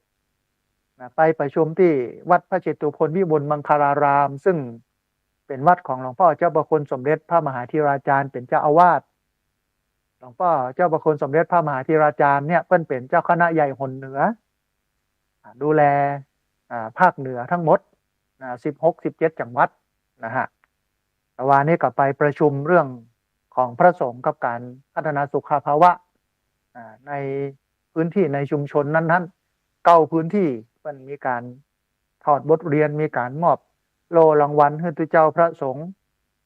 นะ ไปประชุมตี้วัดพระเจตุพนวิบูลมังคลาราม ซึ่งเป๋นวัดของหลวงพ่อเจ้าพระคุณสมเด็จพระมหาธีราจารย์เป๋นเจ้าอาวาส หลวงพ่อเจ้าพระคุณสมเด็จพระมหาธีราจารย์เนี่ยเปิ้นเป๋นเจ้าคณะใหญ่หนเหนือ อ่า ดูแล อ่า ภาคเหนือทั้งหมดนะ สิบหก สิบเจ็ด จังหวัดนะฮะ ตะวานี้ก็ไปประชุมเรื่องของพระสงฆ์กับก๋านพัฒนาสุขภาวะ อ่า ในพื้นที่ในชุมชนนั้นๆ เก้าพื้นที่ มันมีก๋านถอดบทเรียน มีก๋านมอบโล่รางวัลหื้อตุ๊เจ้าพระสงฆ์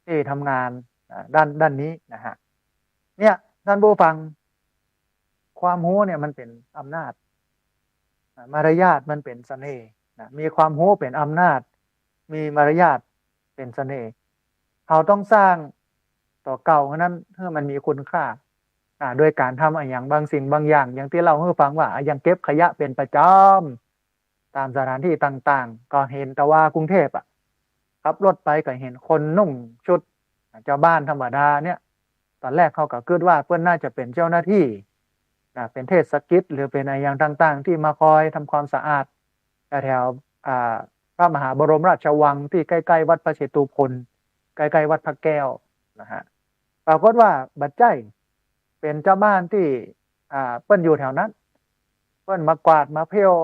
ตี้ทำงาน อ่า ด้าน ด้านนี้นะฮะ เนี่ยท่านผู้ฟัง ความฮู้เนี่ยมันเป๋นอำนาจ อ่า มารยาทมันเป๋นเสน่ห์ นะ มีความฮู้เป๋นอำนาจ มีมารยาทเป๋นเสน่ห์ เฮาต้องสร้างตั๋วเก่านั้นหื้อมันมีคุณค่า อ่า โดยก๋านทำอะหยังบางสิ่งบางอย่าง อย่างตี้เล่าหื้อฟังว่า อ่ะ อย่างเก็บขยะเป๋นประจ๋ำต๋ามสถานตี้ต่างๆ ก็หันแต่ว่ากรุงเทพฯอะ ขับรถไปก็หันคนนุ่งชุด อ่ะ จาวบ้านธรรมดาเนี่ย ต๋อนแรกเขาก็กึ๊ดว่าเปิ้นน่าจะเป๋นเจ้าหน้าตี้ นะ เป๋นเทศกิจ หรือเป๋นอะหยังต่างๆ ตี้มาคอยทำความสะอาด แถวๆ อ่า พระมหาบรมราชวังตี้ใก้ๆ วัดพระเชตุพน ใก้ๆ วัดพระแก้วนะฮะ ปรากฏว่าบ่ใจ้ เป๋นจาวบ้านตี้ อ่า เปิ้นอยู่แถวนั้น เปิ้นมากวาดมาเผี้ยว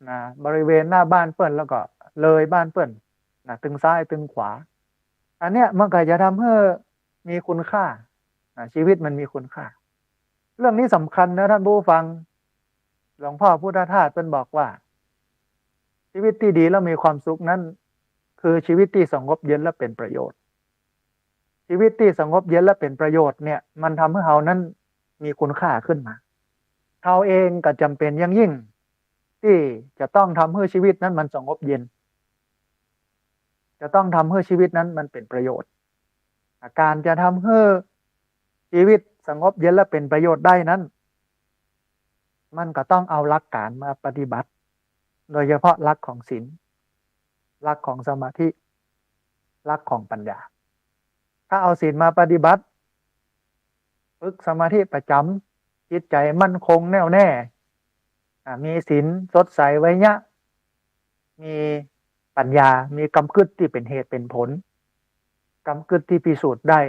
นะ บริเวณหน้าบ้านเปิ้น แล้วก็เลยบ้านเปิ้นนะ ตึงซ้ายตึงขวา อันเนี้ยมันก็จะทำหื้อมีคุณค่านะ ชีวิตมันมีคุณค่า เรื่องนี้สำคัญนะท่านผู้ฟัง หลวงพ่อพุทธทาสเปิ้นบอกว่า ชีวิตตี้ดีแล้วมีความสุขนั้น คือชีวิตตี้สงบเย็นและเป๋นประโยชน์ ชีวิตตี้สงบเย็นและเป๋นประโยชน์เนี่ย มันทำหื้อเฮานั้นมีคุณค่าขึ้นมา เฮาเองก็จ๋ำเป๋นอย่างยิ่ง ตี้จะต้องทำหื้อชีวิตนั้นมันสงบเย็น จะต้องทำหื้อชีวิตนั้นมันเป๋นประโยชน์ ก๋านจะทำหื้อชีวิตสงบเย็นและเป๋นประโยชน์ได้นั้น มันก็ต้องเอาหลักก๋านมาปฏิบัติ โดยเฉพาะหลักของศีล หลักของสมาธิ หลักของปัญญา ถ้าเอาศีลมาปฏิบัติ ฝึกสมาธิประจ๋ำ จิตใจ๋มั่นคงแน่วแน่ อ่า มีศีลสดใสไวเยียะ มีปัญญา มีกำกึ๊ดตี้เป๋นเหตุเป๋นผล กำกึ๊ดตี้พิสูจน์ได้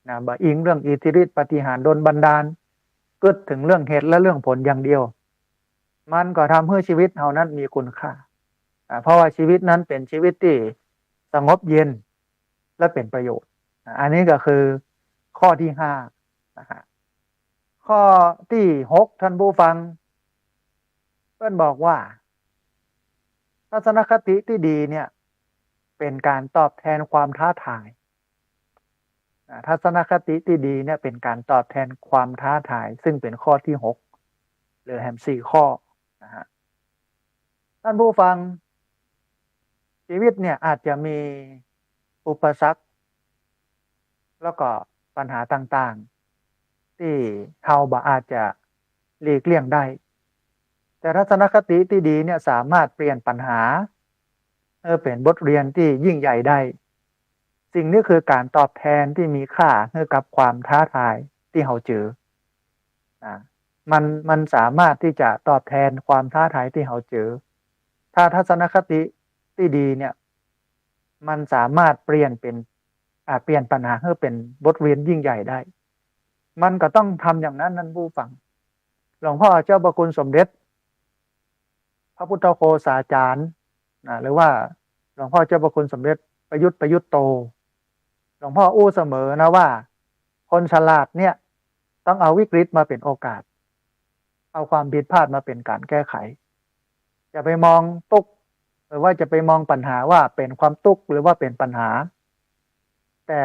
นะ บ่อิงเรื่องอิทธิฤทธิ์ปาฏิหาริย์ดลบันดาล กึ๊ดเถิงเรื่องเหตุและเรื่องผลอย่างเดียว มันก็ทำหื้อชีวิตเฮานั้นมีคุณค่า อ่า เพราะว่าชีวิตนั้นเป๋นชีวิตตี้สงบเย็น และเป๋นประโยชน์ อ่า อันนี้ก็คือข้อตี้ห้านะฮะ ข้อตี้หก ท่านผู้ฟัง เปิ้นบอกว่า ทัศนคติตี้ดีเนี่ย เป๋นก๋านตอบแทนความท้าทาย อ่า ทัศนคติตี้ดีเนี่ย เป๋นก๋านตอบแทนความท้าทาย ซึ่งเป๋นข้อตี้หก หรือแหมสี่ข้อนะฮะ ท่านผู้ฟัง ชีวิตเนี่ยอาจจะมีอุปสรรค แล้วก็ปัญหาต่างๆ ตี้เฮาบ่อาจจะหลีกเลี่ยงได้ แต่ทัศนคติตี้ดีเนี่ยสามารถเปลี่ยนปัญหา เออ เป๋นบทเรียนตี้ยิ่งใหญ่ได้ สิ่งนี้คือก๋านตอบแทนตี้มีค่าหื้อกับความท้าทายตี้เฮาเจอ อ่า มัน มันสามารถตี้จะตอบแทนความท้าทายตี้เฮาเจอ ถ้าทัศนคติตี้ดีเนี่ย มันสามารถเปลี่ยนเป๋น อ่า เปลี่ยนปัญหาหื้อเป๋นบทเรียนยิ่งใหญ่ได้ มันก็ต้องทำอย่างนั้น ท่านผู้ฟัง หลวงพ่อเจ้าพระคุณสมเด็จ พระพุทธโฆษาจารย์นะ หรือว่าหลวงพ่อเจ้าพระคุณสมเด็จประยุทธ์ ประยุทธ์โต หลวงพ่ออู้เสมอนะว่า คนฉลาดเนี่ยต้องเอาวิกฤตมาเป๋นโอกาส เอาความผิดพลาดมาเป๋นก๋านแก้ไข อย่าไปมองตุ๊กข์ หรือว่าจะไปมองปัญหาว่าเป๋นความตุ๊กข์หรือว่าเป๋นปัญหา แต่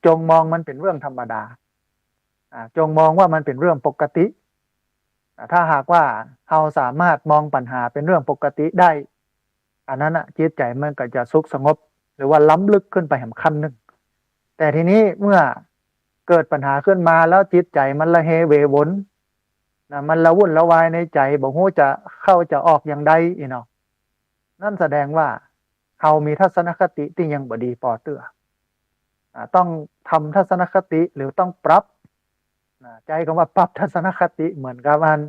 จงมองมันเป๋นเรื่องธรรมดา อ่า จงมองว่ามันเป๋นเรื่องปกติ อ่า ถ้าหากว่าเฮาสามารถมองปัญหาเป๋นเรื่องปกติได้ อันนั้นน่ะ จิตใจ๋มันก็จะสุขสงบ หรือว่าล้ำลึกขึ้นไปแหมขั้นนึ่ง แต่ทีนี้เมื่อเกิดปัญหาขึ้นมาแล้วจิตใจ๋มันละเหวหวนนะ มันละวุ่นละวายในใจ๋ บ่ฮู้จะเข้าจะออกอย่างใดอี้เนาะ นั่นแสดงว่าเฮามีทัศนคติตี้ยังบ่ดีปอเตื้อ อ่า ต้องทำทัศนคติหรือต้องปรับ นะ ใจ๊กำว่าปรับทัศนคติเหมือนกับอัน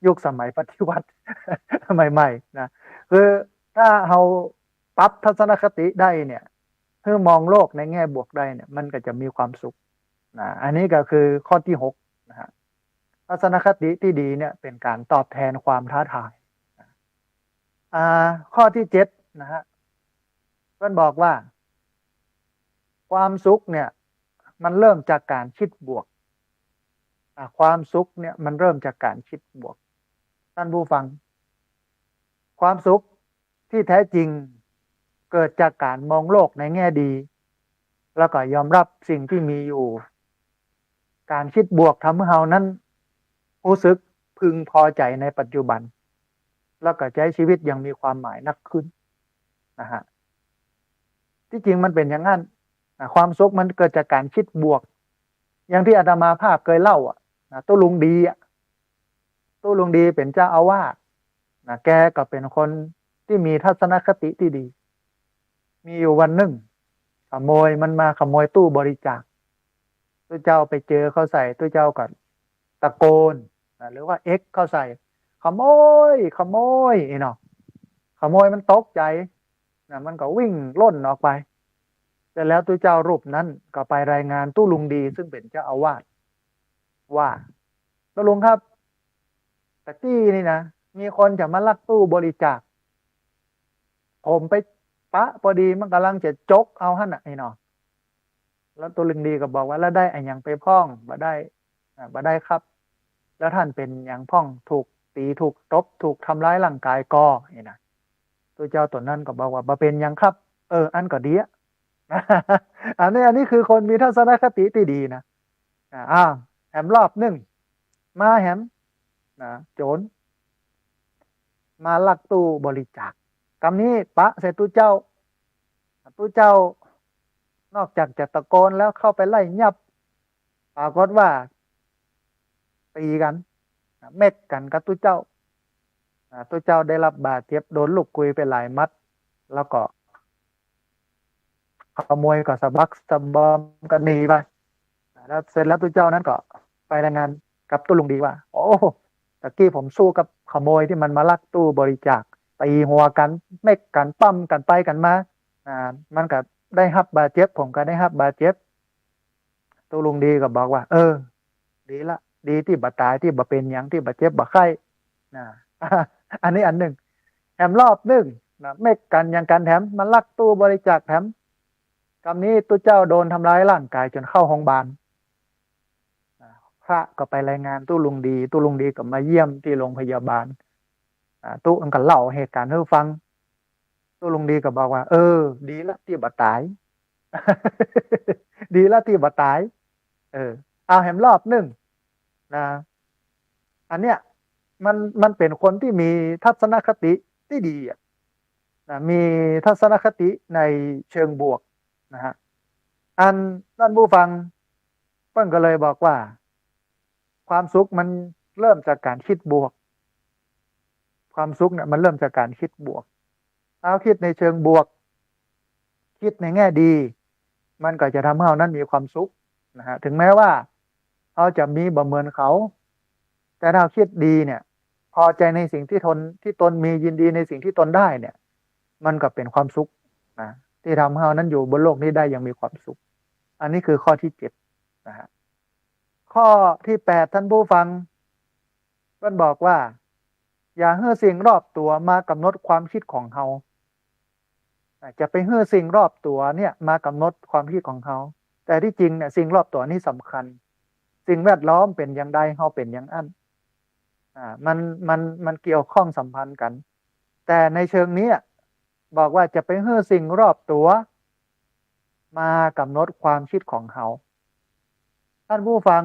ยุคสมัยปฏิวัติ ใหม่ๆ นะ คือถ้าเฮาปรับทัศนคติได้เนี่ย คือมองโลกในแง่บวกได้เนี่ย มันก็จะมีความสุขนะ อันนี้ก็คือข้อตี้หกนะฮะ ทัศนคติตี้ดีเนี่ยเป๋นก๋านตอบแทนความท้าทาย อ่า ข้อตี้เจ็ดนะฮะ เปิ้นบอกว่า ความสุขเนี่ยมันเริ่มจากก๋านคิดบวก อ่า ความสุขเนี่ยมันเริ่มจากก๋านคิดบวก ท่านผู้ฟัง ความสุขตี้แท้จริงเกิดจากก๋านมองโลกในแง่ดี แล้วก็ยอมรับสิ่งตี้มีอยู่ ก๋านคิดบวกทำหื้อเฮานั้นฮู้สึกพึงพอใจ๋ในปัจจุบัน แล้วก็ใจ๊ชีวิตอย่างมีความหมายนักขึ้น นะฮะ ตี้จริงมันเป๋นอย่างนั้นนะ ความสุขมันเกิดจากก๋านกึ๊ดบวก อย่างตี้อาตมาภาพเกยเล่าอะนะ ตุ๊ลุงดีอะ ตุ๊ลุงดีเป๋นเจ้าอาวาสนะ แกก็เป๋นคนตี้มีทัศนคติตี้ดี มีอยู่วันนึ่ง ขโมยมันมาขโมยตู้บริจาค ตุ๊เจ้าไปเจอเข้าใส่ ตุ๊เจ้าก็ตะโกนนะ หรือว่าเอ็กเข้าใส่ ขโมย ขโมย อี้เนาะ ขโมยมันตกใจ๋นะ มันก็วิ่งล่นออกไป เสร็จแล้วตุ๊เจ้ารูปนั้นก็ไปรายงานตุ๊ลุงดีซึ่งเป๋นเจ้าอาวาส ว่า ตุ๊ลุงครับ ตะกี้นี่นะ มีคนจะมาลักตู้บริจาค ผมไปปะปอดีมันก่ำลังจะจกเอาหั้นน่ะ อี้เนาะ แล้วตุ๊ลุงดีก็บอกว่า แล้วได้อะหยังไปพ่อง บ่ได้ อ่า บ่ได้ครับ แล้วต้านเป๋นหยังพ่อง ถูกตี๋ ถูกตบ ถูกทำร้ายร่างกายก่อ อี้นะ ตุ๊เจ้าตั๋วนั้นก็บอกว่า บ่เป๋นหยังครับ เออ อั้นก็ดีอะ อันนี้ อันนี้คือคนมีทัศนคติตี้ดีนะ อ่า อ้าว แหมรอบนึ่ง มาแหมนะ โจ๋ร มาลักตู้บริจาค กำนี้ปะใส่ตุ๊เจ้า ตุ๊เจ้า นอกจากจะตะโกนแล้วเข้าไปไล่ยับ ปรากฏว่า ตี๋กั๋น เม็กกั๋นกับตุ๊เจ้า อ่า ตุ๊เจ้าได้รับบาดเจ็บ โดนลูกกุยไปหลายหมัด แล้วก็ ขโมยก็สะบักสะบอมก็หนีไป แล้วเสร็จแล้วตุ๊เจ้านั้นก็ไปรายงานกับตุ๊ลุงดีว่า โอ้ ตะกี้ผมสู้กับขโมยตี้มันมาลักตู้บริจาค ตี๋หัวกั๋น เม็กกั๋น ปั้มกั๋นไปกั๋นมา อ่า มันก็ได้ฮับบาดเจ็บ ผมก็ได้ฮับบาดเจ็บ ตุ๊ลุงดีก็บอกว่า เออ ดีละ ดีตี้บ่ต๋าย ตี้บ่เป๋นหยัง ตี้บ่เจ็บบ่ไข้นะ อันนี้อันนึ่ง แหมรอบนึ่งนะ เม็กกั๋นหยังกั๋นแถม มาลักตู้บริจาคแถม กำนี้ตุ๊เจ้าโดนทำร้ายร่างกายจ๋นเข้าโฮงบาล อ่า พระก็ไปรายงานตุ๊ลุงดี ตุ๊ลุงดีก็มาเยี่ยมตี้โฮงพยาบาล อ่า ตุ๊มันก็เล่าเหตุก๋ารณ์หื้อฟัง ตุ๊ลุงดีก็บอกว่า เออ ดีละตี้บ่ต๋าย ดีละตี้บ่ต๋าย เออ เอาแหมรอบนึ่งนะ อันเนี้ย มัน มันเป๋นคนตี้มีทัศนคติตี้ดีอะนะ มีทัศนคติในเชิงบวกนะฮะ อันต้านผู้ฟัง เปิ้นก็เลยบอกว่า ความสุขมันเริ่มจากก๋านกึ๊ดบวก ความสุขเนี่ยมันเริ่มจากก๋านกึ๊ดบวก ถ้าเฮากึ๊ดในเชิงบวก กึ๊ดในแง่ดี มันก็จะทำหื้อเฮานั้นมีความสุขนะฮะ ถึงแม้ว่าเฮาจะมีบ่เหมือนเขา แต่ถ้าเฮากึ๊ดดีเนี่ย พอใจ๋ในสิ่งตี้ตน ตี้ตนมี ยินดีในสิ่งตี้ตนได้เนี่ย มันก็เป๋นความสุขนะ ตี้ทำหื้อเฮานั้นอยู่บนโลกนี้ได้อย่างมีความสุข อันนี้คือข้อตี้เจ็ดนะฮะ ข้อตี้แปด ต้านผู้ฟัง เปิ้นบอกว่า อย่าหื้อสิ่งรอบตั๋วมากำหนดความกึ๊ดของเฮา อ่ะ จะไปหื้อสิ่งรอบตั๋วเนี่ยมากำหนดความกึ๊ดของเฮา แต่ตี้จริงเนี่ยสิ่งรอบตั๋วนี่สำคัญ สิ่งแวดล้อมเป๋นอย่างใด เฮาเป๋นอย่างอั้น อ่า มัน มัน มันเกี่ยวข้องสัมพันธ์กั๋น แต่ในเชิงนี้บอกว่าจะไปหื้อสิ่งรอบตั๋วมากำหนดความกึ๊ดของเฮา ต้านผู้ฟัง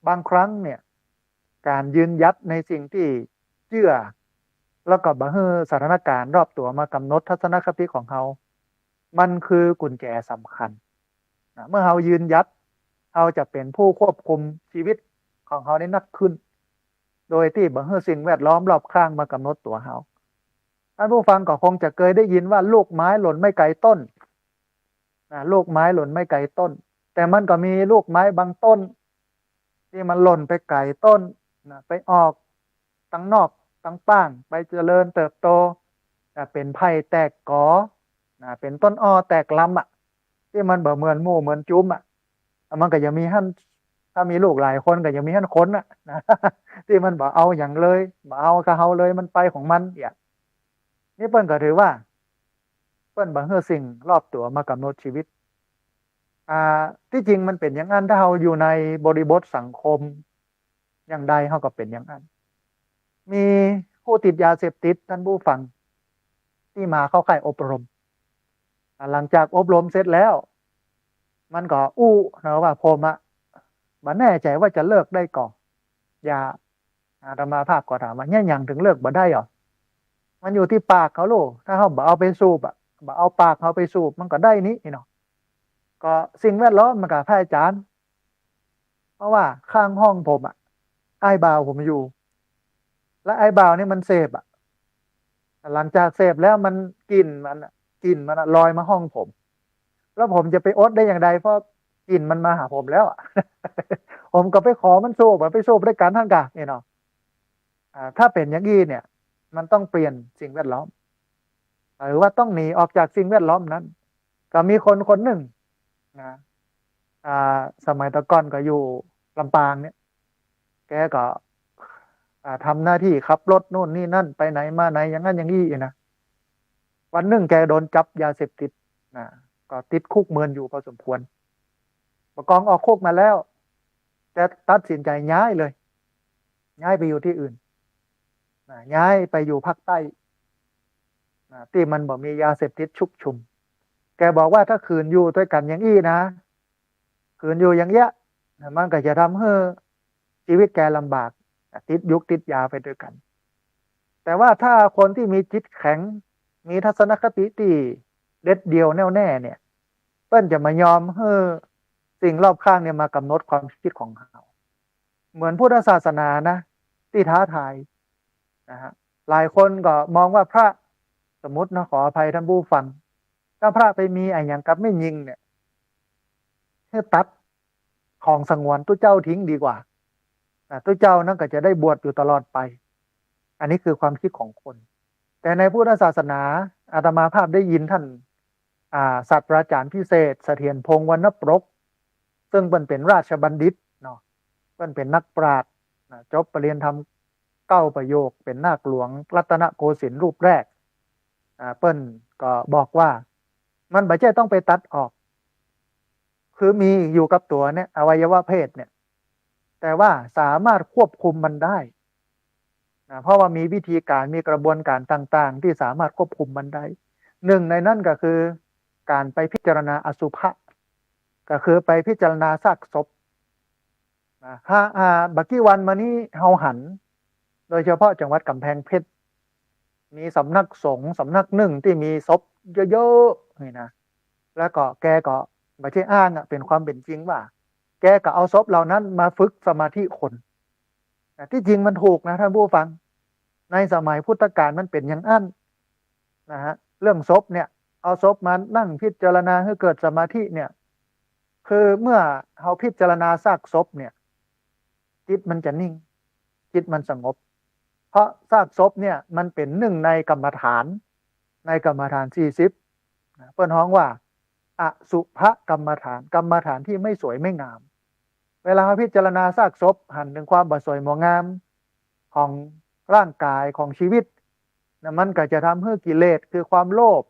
บางครั้งเนี่ย ก๋านยืนหยัดในสิ่งตี้เจื้อ แล้วก็บ่หื้อสถานก๋ารณ์รอบตั๋วมากำหนดทัศนคติของเฮา มันคือกุญแจสำคัญนะ เมื่อเฮายืนหยัด เฮาจะเป๋นผู้ควบคุมชีวิตของเฮาได้นักขึ้น โดยตี้บ่หื้อสิ่งแวดล้อมรอบข้างมากำหนดตั๋วเฮา ต้านผู้ฟังก็คงจะเกยได้ยินว่าลูกไม้หล่นไม่ไกลต้น นะ ลูกไม้หล่นไม่ไกลต้น แต่มันก็มีลูกไม้บางต้น ตี้มันหล่นไปไกลต้นนะ ไปออกตังนอกตังป้าง ไปเจริญเติบโตนะ เป๋นไผ่แตกก๋อนะ เป๋นต้นอ้อแตกลำอะ ตี้มันบ่เหมือนหมู่เหมือนจุมอะ มันก็ยังมีหั้น ถ้ามีลูกหลายคนก็ยังมีหั้นคนน่ะนะ ตี้มันบ่เอาหยังเลย บ่เอากับเฮาเลย มันไปของมันเนี่ย นี่เปิ้นก็ถือว่า เปิ้นบ่หื้อสิ่งรอบตั๋วมากำหนดชีวิต อ่า ตี้จริงมันเป๋นอย่างอั้น ถ้าเฮาอยู่ในบริบทสังคมอย่างใด เฮาก็เป๋นอย่างอั้น มีผู้ติดยาเสพติด ต้านผู้ฟัง ตี้มาเข้าค่ายอบรม อ่า หลังจากอบรมเสร็จแล้ว มันก็อู้นะว่า ผมอะ บ่แน่ใจ๋ว่าจะเลิกได้ก่อ ยา อาตมาภาพก็ถามว่า เยียะหยังเถิงเลิกบ่ได้หรอ มันอยู่ตี้ปากเขาลูก ถ้าเฮาบ่เอาไปสูบอะ บ่เอาปากเฮาไปสูบ มันก็ได้นี่เนาะ ก็สิ่งแวดล้อมมันก็ พระอาจารย์ เพราะว่าข้างห้องผมอะ อ้ายบ่าวผมอยู่ และอ้ายบ่าวนี่มันเสพอะ หลังจากเสพแล้วมัน กลิ่นมันอะ กลิ่นมันอะลอยมาห้องผม แล้วผมจะไปอดได้อย่างใด เพราะกลิ่นมันมาหาผมแล้วอะ ผมก็ไปขอมันสูบอะ ไปสูบด้วยกั๋นหั้นก่ะ นี่เนาะ อ่า ถ้าเป๋นอย่างอี้เนี่ย มันต้องเปลี่ยนสิ่งแวดล้อม หรือว่าต้องหนีออกจากสิ่งแวดล้อมนั้น ก็มีคนคนนึ่งนะ อ่า สมัยแต่ก่อนก็อยู่ลำปางเนี่ย แกก็ อ่า ทำหน้าตี้ขับรถนู่นนี่นั่น ไปไหนมาไหน อย่างนั้นอย่างอี้นะ วันนึ่งแกโดนจับยาเสพติดนะ ก็ติดคุกเมินอยู่พอสมควร ปะกองออกคุกมาแล้ว แกตัดสินใจ๋ย้ายเลย ย้ายไปอยู่ตี้อื่นนะ ย้ายไปอยู่ภาคใต้นะ ตี้มันบ่มียาเสพติดชุกชุม แกบอกว่าถ้าขืนอยู่ตวยกั๋นอย่างอี้นะ ขืนอยู่อย่างเอี้ยนะ มันก็จะทำหื้อชีวิตแกลำบากนะ ติดยุกติดยาไปตวยกั๋น แต่ว่าถ้าคนตี้มีจิตแข็ง มีทัศนคติตี้เด็ดเดี่ยวแน่วแน่เนี่ย เปิ้นจะบ่ยอมหื้อสิ่งรอบข้างเนี่ยมากำหนดความคิดของเฮา เหมือนพุทธศาสนานะ ตี้ท้าทายนะฮะ หลายคนก็มองว่าพระ สมมุตินะ ขออภัยท่านผู้ฟัง ถ้าพระไปมีอะหยังกับแม่ญิงเนี่ย หื้อตัดของสงวนตุ๊เจ้าทิ้งดีกว่านะ ตุ๊เจ้านั้นก็จะได้บวชอยู่ตลอดไป อันนี้คือความคิดของคน แต่ในพุทธศาสนา อาตมาภาพได้ยินท่าน อ่า ศาสตราจารย์พิเศษ เสถียรพงษ์ วรรณปรก ซึ่งเปิ้นเป๋นราชบัณฑิตเนาะ เปิ้นเป๋นนักปราชญ์นะ จบปริญญาธรรมเก้าประโยค เป๋นนาคหลวงรัตนโกสินทร์รูปแรก อ่า เปิ้นก็บอกว่า มันบ่ใจ้ต้องไปตัดออก คือมีอยู่กับตั๋วเนี่ย อวัยวะเพศเนี่ย แต่ว่าสามารถควบคุมมันได้นะ เพราะว่ามีวิธีการ มีกระบวนการต่างๆ ตี้สามารถควบคุมมันได้ นึ่งในนั้นก็คือก๋านไปพิจารณาอสุภะ ก็คือไปพิจารณาซากศพนะ หา อ่า บ่กี่วันมานี้เฮาหัน โดยเฉพาะจังหวัดก๋ำแพงเพชร มีสำนักสงฆ์สำนักนึ่งตี้มีศพเยอะๆ นี่นะ แล้วก็แกก็บ่ใจ้อ้างอะ เป๋นความเป๋นจริงว่า แกก็เอาศพเหล่านั้นมาฝึกสมาธิคนนะ ตี้จริงมันถูกนะท่านผู้ฟัง ในสมัยพุทธกาลมันเป๋นอย่างอั้นนะฮะ เรื่องศพเนี่ย เอาศพมานั่งพิจารณาหื้อเกิดสมาธิเนี่ย คือเมื่อเฮาพิจารณาซากศพเนี่ย จิตมันจะนิ่ง จิตมันสงบ เพราะซากศพเนี่ยมันเป๋นนึ่งในกรรมฐาน ในกรรมฐานสี่สิบนะ เปิ้นฮ้องว่าอสุภกรรมฐาน กรรมฐานที่ไม่สวยไม่งาม เวลาเฮาพิจารณาซากศพ หันถึงความบ่สวยบ่งามของร่างกายของชีวิตนะ มันก็จะทำหื้อกิเลส คือความโลภ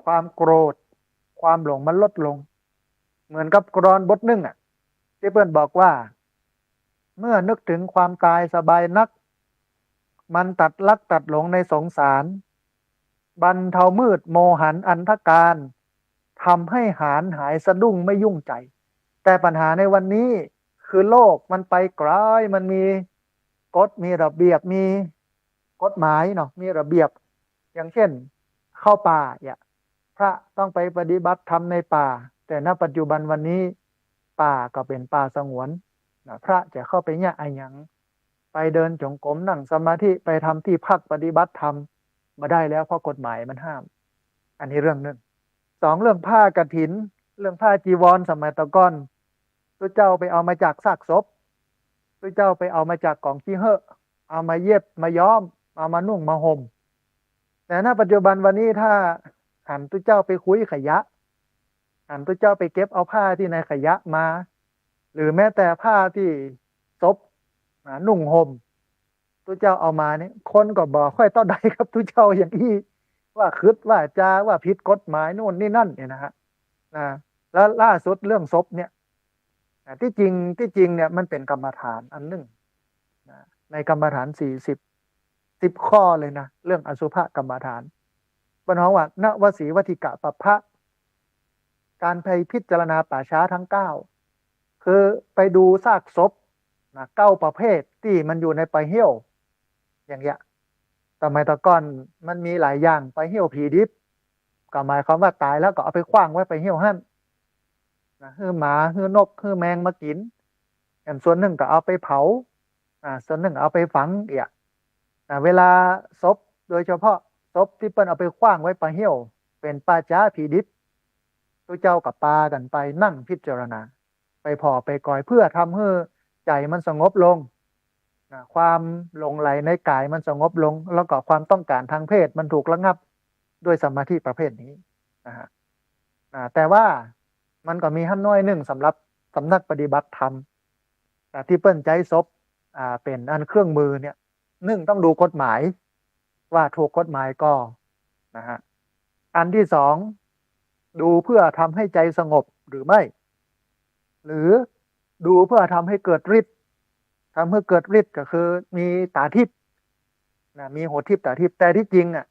ความโกรธ ความหลงมันลดลง เหมือนกับกลอนบทนึ่งอะ ตี้เปิ้นบอกว่า เมื่อนึกถึงความต๋ายสบายนัก มันตัดลักตัดหลงในสงสาร บรรเทามืดโมหันอันธการ ทำให้หาญหายสะดุ้งไม่ยุ่งใจ แต่ปัญหาในวันนี้คือโลกมันไปไกล มันมีกฎ มีระเบียบ มีกฎหมายเนาะ มีระเบียบ อย่างเช่น เข้าป่าเนี่ย พระต้องไปปฏิบัติธรรมในป่า แต่ณปัจจุบันวันนี้ ป่าก็เป๋นป่าสงวนนะ พระจะเข้าไปเยียะอะหยัง ไปเดินจงกรม นั่งสมาธิ ไปทำตี้พักปฏิบัติธรรม บ่ได้แล้ว เพราะกฎหมายมันห้าม อันนี้เรื่องนึ่ง สอง เรื่องผ้ากฐิน เรื่องผ้าจีวรสมัยแต่ก่อน ตุ๊เจ้าไปเอามาจากซากศพ ตุ๊เจ้าไปเอามาจากก๋องขี้เห้อ เอามาเย็บมาย้อม เอามานุ่งมาห่ม แต่ณปัจจุบันวันนี้ถ้าหันตุ๊เจ้าไปคุ้ยขยะ หันตุ๊เจ้าไปเก็บเอาผ้าตี้ในขยะมา หรือแม้แต่ผ้าตี้ศพนะ นุ่งห่ม ตุ๊เจ้าเอามาเนี่ย คนก็บ่ค่อยเต้าใดกับตุ๊เจ้าอย่างอี้ ว่าขึดว่าจ๋า ว่าผิดกฎหมายนู่นนี่นั่นเนี่ยนะฮะ นะ แล้วล่าสุดเรื่องศพเนี่ย อ่ะ ตี้จริง ตี้จริงเนี่ยมันเป๋นกรรมฐานอันนึ่งนะ ในกรรมฐานสี่สิบ สิบข้อเลยนะ เรื่องอสุภกรรมฐาน เปิ้นฮ้องว่านวสีวัตถิกะปัพพะ การไปพิจารณาป่าช้าทั้งเก้า คือไปดูซากศพนะ เก้าประเภทตี้มันอยู่ในป่าเฮี้ยว อย่างเงี้ย สมัยแต่ก่อนมันมีหลายอย่าง ไปเหี่ยวผีดิบ ก็หมายความว่าต๋ายแล้วก็เอาไปขว้างไว้ไปเหี่ยวหั้น นะ หื้อหมา หื้อนก หื้อแมงมากิ๋น อันส่วนนึ่งก็เอาไปเผา อ่า ส่วนนึ่งเอาไปฝังเอี้ย อ่า เวลาศพ โดยเฉพาะศพตี้เปิ้นเอาไปขว้างไว้ไปเหี่ยว เป๋นป่าจ๊าผีดิบ ตุ๊เจ้าก็ปากั๋นไปนั่งพิจารณา ไปผ่อไปกอย เพื่อทำหื้อใจ๋มันสงบลง นะ ความหลงใหลในก๋ายมันสงบลง แล้วก็ความต้องก๋านทางเพศมันถูกระงับด้วยสมาธิประเภทนี้นะฮะ อ่า แต่ว่ามันก็มีหั้นหน้อยนึ่งสำหรับสำนักปฏิบัติธรรม อ่า ตี้เปิ้นใจ๊ศพ อ่า เป๋นอันเครื่องมือเนี่ย นึ่งต้องดูกฎหมาย ว่าถูกกฎหมายก่อ นะฮะ อันตี้สอง ดูเพื่อทำให้ใจ๋สงบหรือไม่ หรือดูเพื่อทำให้เกิดฤทธิ์ ทำให้เกิดฤทธิ์ก็คือมีต๋าทิพย์ นะ มีหูทิพย์ต๋าทิพย์ แต่ตี้จริงอะ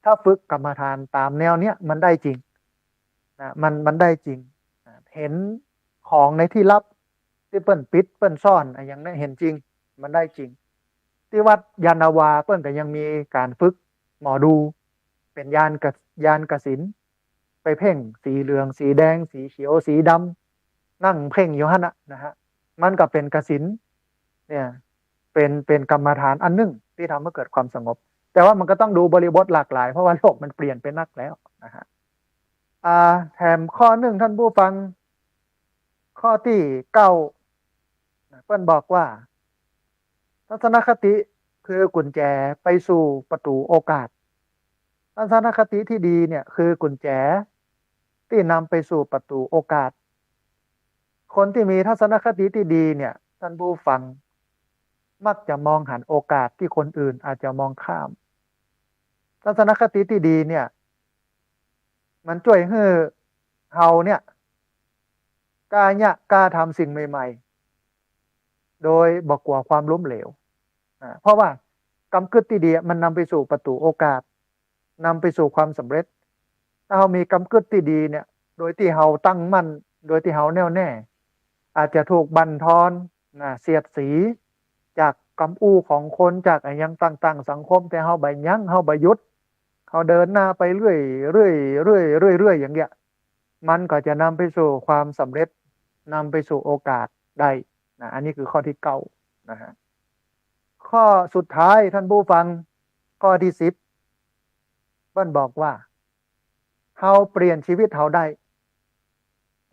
ถ้าฝึกกรรมฐานต๋ามแนวเนี้ยมันได้จริง นะ มัน มันได้จริง นะ เห็นของในตี้ลับ ตี้เปิ้นปิดเปิ้นซ่อนอะหยังเนี่ยเห็นจริง มันได้จริง ตี้วัดยานนาวาเปิ้นก็ยังมีก๋านฝึกหมอดู เป๋นญาณกะ ญาณกสิณ ไปเพ่งสีเหลือง สีแดง สีเขียว สีดำ นั่งเพ่งอยู่หั้นน่ะนะฮะ มันก็เป๋นกสิณ เนี่ย เป๋น เป๋นกรรมฐานอันนึ่งตี้ทำให้เกิดความสงบ แต่ว่ามันก็ต้องดูบริบทหลากหลาย เพราะว่าโลกมันเปลี่ยนไปนักแล้วนะฮะ อ่า แถมข้อนึ่งท่านผู้ฟัง ข้อตี้เก้า เปิ้นบอกว่า ทัศนคติคือกุญแจไปสู่ประตู๋โอกาส ทัศนคติตี้ดีเนี่ยคือกุญแจตี้นำไปสู่ประตู๋โอกาส คนตี้มีทัศนคติตี้ดีเนี่ย ท่านผู้ฟัง มักจะมองหันโอกาสตี้คนอื่นอาจจะมองข้าม ทัศนคติตี้ดีเนี่ย มันจ้วยหื้อเฮาเนี่ย กล้าเยียะ กล้าทำสิ่งใหม่ๆ โดยบ่กั๋วความล้มเหลว อ่า เพราะว่ากำกึ๊ดตี้ดีอะ มันนำไปสู่ประตู๋โอกาส นำไปสู่ความสำเร็จ ถ้าเฮามีกำกึ๊ดตี้ดีเนี่ย โดยตี้เฮาตั้งมั่น โดยตี้เฮาแน่วแน่ อาจจะถูกบั่นทอน นะ เสียดสี จากกำอู้ของคน จากอะหยังต่างๆ สังคม แต่เฮาบ่ยั้ง เฮาบ่หยุด เฮาเดินหน้าไปเรื่อยๆ เรื่อยๆ เรื่อยๆ อย่างเงี้ย มันก็จะนำไปสู่ความสำเร็จ นำไปสู่โอกาสได้นะ อันนี้คือข้อตี้เก้านะฮะ ข้อสุดท้ายท่านผู้ฟัง ข้อตี้สิบ เปิ้นบอกว่า เฮาเปลี่ยนชีวิตเฮาได้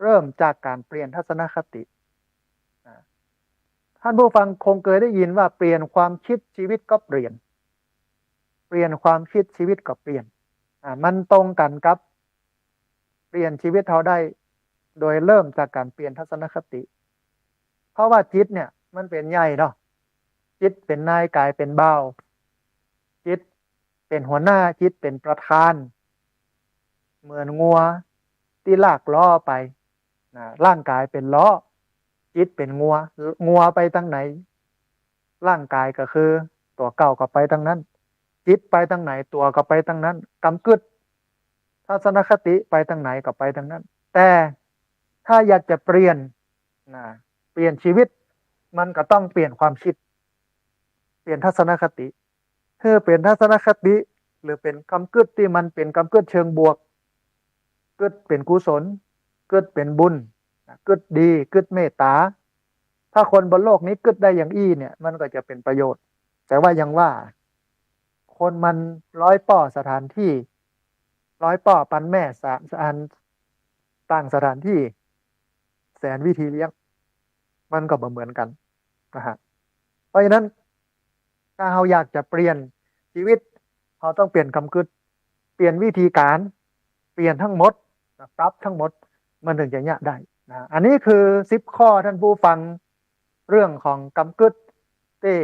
เริ่มจากก๋านเปลี่ยนทัศนคติ อ่า ท่านผู้ฟังคงเกยได้ยินว่าเปลี่ยนความคิดชีวิตก็เปลี่ยน เปลี่ยนความคิดชีวิตก็เปลี่ยน อ่า มันตรงกั๋นกับ เปลี่ยนชีวิตเฮาได้ โดยเริ่มจากก๋านเปลี่ยนทัศนคติ เพราะว่าจิตเนี่ยมันเป๋นใหญ่เนาะ จิตเป๋นนาย ก๋ายเป๋นบ่าว จิตเป๋นหัวหน้า จิตเป๋นประธาน เหมือนงัวตี้ลากล้อไปนะ ร่างก๋ายเป๋นล้อ จิตเป๋นงัว งัวไปตางไหน ร่างก๋ายก็คือตั๋วเก่าก็ไปตางนั้น จิตไปตางไหนตั๋วก็ไปตางนั้น กำกึ๊ด ทัศนคติไปตางไหนก็ไปตางนั้น แต่ถ้าอยากจะเปลี่ยนนะ เปลี่ยนชีวิต มันก็ต้องเปลี่ยนความคิด เปลี่ยนทัศนคติ หื้อเป๋นทัศนคติ หรือเป๋นกำกึ๊ดตี้มันเป๋นกำกึ๊ดเชิงบวก กึ๊ดเป๋นกุศล กึ๊ดเป๋นบุญ กึ๊ดดี กึ๊ดเมตต๋า ถ้าคนบนโลกนี้กึ๊ดได้อย่างอี้เนี่ย มันก็จะเป๋นประโยชน์ แต่ว่ายังว่า คนมันร้อยป้อสถานตี้ ร้อยป้อปันแม่สะ อันต่างสถานตี้ แสนวิธีเลี้ยง มันก็บ่เหมือนกั๋นนะฮะ เพราะฉะนั้น ถ้าเฮาอยากจะเปลี่ยนชีวิต เฮาต้องเปลี่ยนกำกึ๊ด เปลี่ยนวิธีก๋าน เปลี่ยนทั้งหมดนะ ปรับทั้งหมด มันถึงจะเยียะได้นะ อันนี้คือสิบข้อท่านผู้ฟัง เรื่องของกำกึ๊ดตี้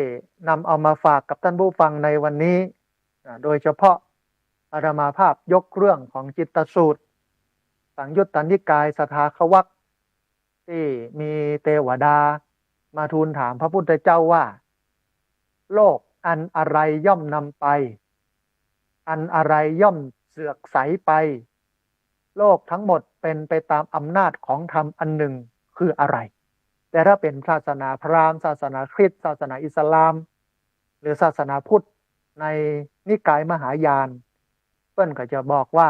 นำเอามาฝากกับท่านผู้ฟังในวันนี้นะ โดยเฉพาะอาตมาภาพยกเรื่องของจิตตสูตร สังยุตตนิกายสทาควัก ตี้มีเตวดามาทูลถามพระพุทธเจ้าว่า โลกอันอะไรย่อมนำไป อันอะไรย่อมเสื่อมใสไป โลกทั้งหมดเป็นไปตามอำนาจของธรรมอันหนึ่งคืออะไร แต่ถ้าเป๋นศาสนาพราหมณ์ ศาสนาคริสต์ ศาสนาอิสลาม หรือศาสนาพุทธ ในนิกายมหายาน เปิ้นก็จะบอกว่า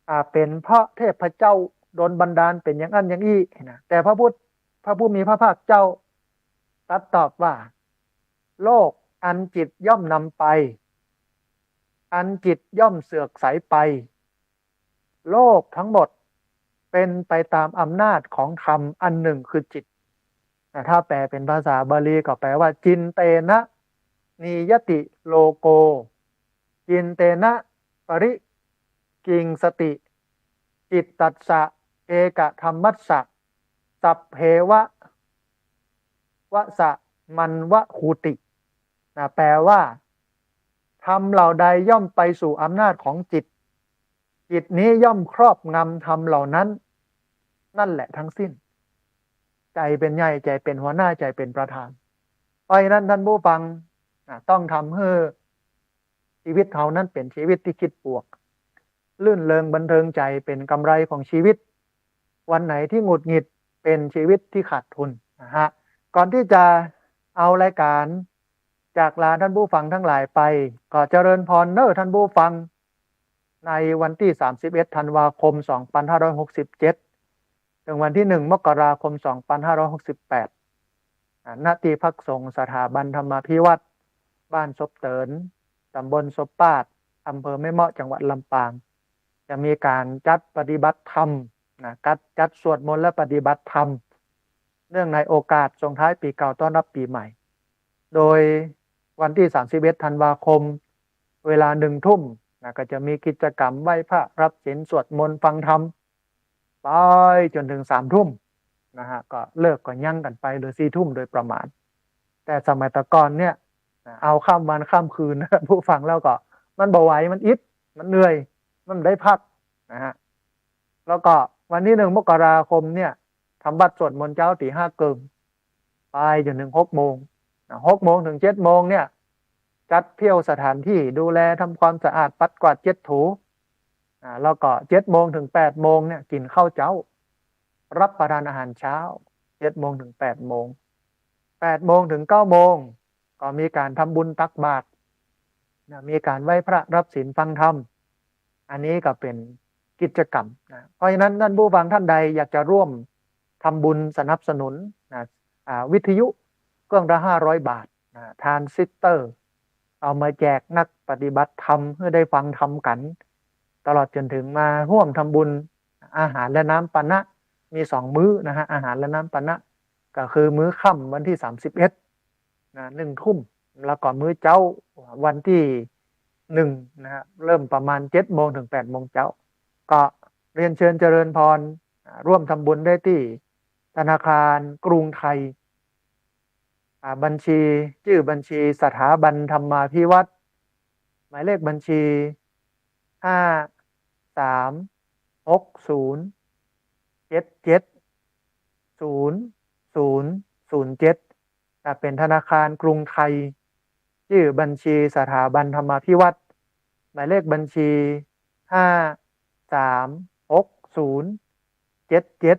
อ่า เป๋นเพราะเทพเจ้าดลบันดาลเป๋นอย่างอั้นอย่างอี้นะ แต่พระพุทธ พระผู้มีพระภาคเจ้าตรัสตอบว่า โลกอันจิตย่อมนำไป อันจิตย่อมเสื่อมสลายไป โลกทั้งหมดเป๋นไปตามอำนาจของธรรมอันหนึ่งคือจิตนะ ถ้าแปลเป๋นภาษาบาลีก็แปลว่า จินเตนะ นิยติโลโก จินเตนะ ปริกิงสติ จิตตัสสะ เอกธัมมัสสะ สัพเพวะ วะสะมันวะหูติ นะ แปลว่า ธรรมเหล่าใดย่อมไปสู่อำนาจของจิต จิตนี้ย่อมครอบงำธรรมเหล่านั้น นั่นแหละทั้งสิ้น ใจ๋เป๋นใหญ่ ใจ๋เป๋นหัวหน้า ใจ๋เป๋นประธาน เพราะฉะนั้นท่านผู้ฟัง นะ ต้องทำหื้อชีวิตเฮานั้นเป๋นชีวิตตี้คิดบวก รื่นเริงบันเทิงใจ๋ เป๋นก๋ำไรของชีวิต วันไหนตี้หงุดหงิด เป๋นชีวิตตี้ขาดทุนนะฮะ ก่อนตี้จะเอารายก๋านจากลาท่านผู้ฟังทั้งหลายไป ก็เจริญพรเน้อท่านผู้ฟัง ในวันตี้ สามสิบเอ็ด ธันวาคม สองพันห้าร้อยหกสิบเจ็ด เถิงวันตี้ หนึ่ง มกราคม สองพันห้าร้อยหกสิบแปด อ่า ณ ตี้พักสงฆ์สถาบันธรรมาภิวัตน์ บ้านศพเติน ต๋ำบลศพปาด อำเภอแม่เมาะ จังหวัดลำปาง จะมีก๋านจัดปฏิบัติธรรมนะ จัด จัดสวดมนต์และปฏิบัติธรรม เนื่องในโอกาสส่งท้ายปี๋เก่าต้อนรับปี๋ใหม่ โดยวันตี้ สามสิบเอ็ด ธันวาคม เวลา หนึ่งทุ่มนะ ก็จะมีกิจกรรมไหว้พระรับศีล สวดมนต์ ฟังธรรม ไปจ๋นเถิง สามทุ่มนะฮะ ก็เลิกก็ยั้งกั๋นไปเหลือ สี่ทุ่มโดยประมาณ แต่สมัยตะก่อนเนี่ยนะ เอาข้ามวันข้ามคืนนะ ผู้ฟัง แล้วก็มันบ่ไหว มันอิด มันเหนื่อย มันได้พักนะฮะ แล้วก็วันตี้ หนึ่ง มกราคมเนี่ย ทำวัตรสวดมนต์เจ๊าตี๋ห้าเกิ่ง ไปจ๋นเถิง หกโมงนะ หกโมงเถิง เจ็ดโมงเนี่ย จัดเพี้ยวสถานตี้ ดูแลทำความสะอาด ปัดกวาดเช็ดถูนะ แล้วก็ เจ็ดโมงเถิง แปดโมงเนี่ย กิ๋นข้าวเจ๊า รับประทานอาหารเช้า เจ็ดโมงเถิง แปดโมง แปดโมงเถิง เก้าโมง ก็มีก๋านทำบุญตักบาตรนะ มีก๋านไหว้พระรับศีลฟังธรรม อันนี้ก็เป๋นกิจกรรมนะ เพราะฉะนั้นท่านผู้ฟังท่านใดอยากจะร่วมทำบุญสนับสนุนนะ อ่า วิทยุเครื่องละ ห้าร้อยบาทนะ ทรานซิสเตอร์ เอามาแจกนักปฏิบัติธรรมหื้อได้ฟังธรรมกั๋น ตลอดจ๋นเถิงมาฮ่วมทำบุญอาหารและน้ำปานะ มีสองมื้อนะฮะ อาหารและน้ำปานะ ก็คือมื้อค่ำวันตี้ สามสิบเอ็ดนะ หนึ่งทุ่ม แล้วก็มื้อเจ๊าวันตี้ หนึ่งนะฮะ เริ่มประมาณ เจ็ดโมงเถิง แปดโมงเจ๊า ก็เรียนเชิญเจริญพร อ่า ร่วมทำบุญได้ตี้ธนาคารกรุงไทย อ่า บัญชี จื้อบัญชีสถาบันธรรมาภิวัตน์ หมายเลขบัญชี ห้า สาม หก ศูนย์ เจ็ด เจ็ด ศูนย์ ศูนย์ ศูนย์ เจ็ด อ่า เป๋นธนาคารกรุงไทย จื้อบัญชีสถาบันธรรมาภิวัตน์ หมายเลขบัญชี ห้า สาม หก ศูนย์ เจ็ด เจ็ด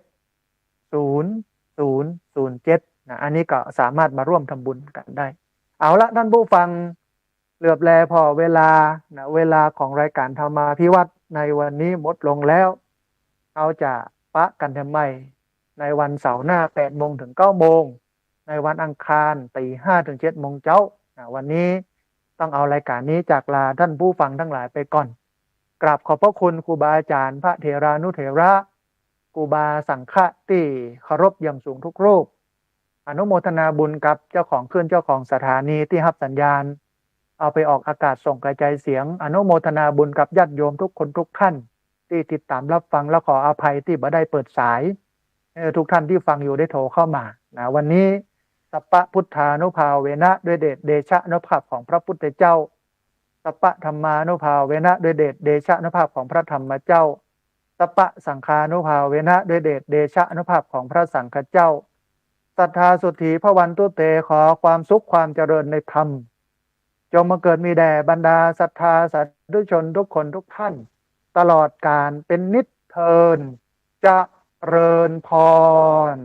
ศูนย์ ศูนย์ ศูนย์ เจ็ด นะ อันนี้ก็สามารถมาร่วมทำบุญกั๋นได้ เอาละท่านผู้ฟัง เหลือบแลผ่อเวลานะ เวลาของรายก๋านธรรมาภิวัตน์ในวันนี้หมดลงแล้ว เฮาจะปะกั๋นแถมใหม่ในวันเสาร์หน้า แปดโมงเถิง เก้าโมง ในวันอังคาร ตี๋ห้าเถิง เจ็ดโมงเจ๊านะ วันนี้ต้องเอารายก๋านนี้จากลาท่านผู้ฟังทั้งหลายไปก่อน กราบขอบพระคุณครูบาอาจ๋ารย์ พระเถรานุเถระ ครูบาสังฆะตี้เคารพอย่างสูงทุกรูป อนุโมทนาบุญกับเจ้าของคลื่น เจ้าของสถานีตี้ฮับสัญญาณเอาไปออกอากาศส่งกระจายเสียง อนุโมทนาบุญกับญาติโยมทุกคนทุกท่านตี้ติดต๋ามรับฟัง และขออภัยตี้บ่ได้เปิดสาย เออ ทุกท่านตี้ฟังอยู่ได้โทรเข้ามานะ วันนี้ สัพพะพุทธานุภาเวนะ ด้วยเดชเดชานุภาพของพระพุทธเจ้า สัพพะธัมมานุภาเวนะ ด้วยเดชเดชานุภาพของพระธรรมเจ้า สัพพะสังฆานุภาเวนะ ด้วยเดชเดชานุภาพของพระสังฆเจ้า สัทธาสุธีพระวันตุเต ขอความสุขความเจริญในธรรม จงบังเกิดมีแด่บรรดาศรัทธาสาธุชนทุกคนทุกท่าน ตลอดกาลเป็นนิจเทอญ เจริญพร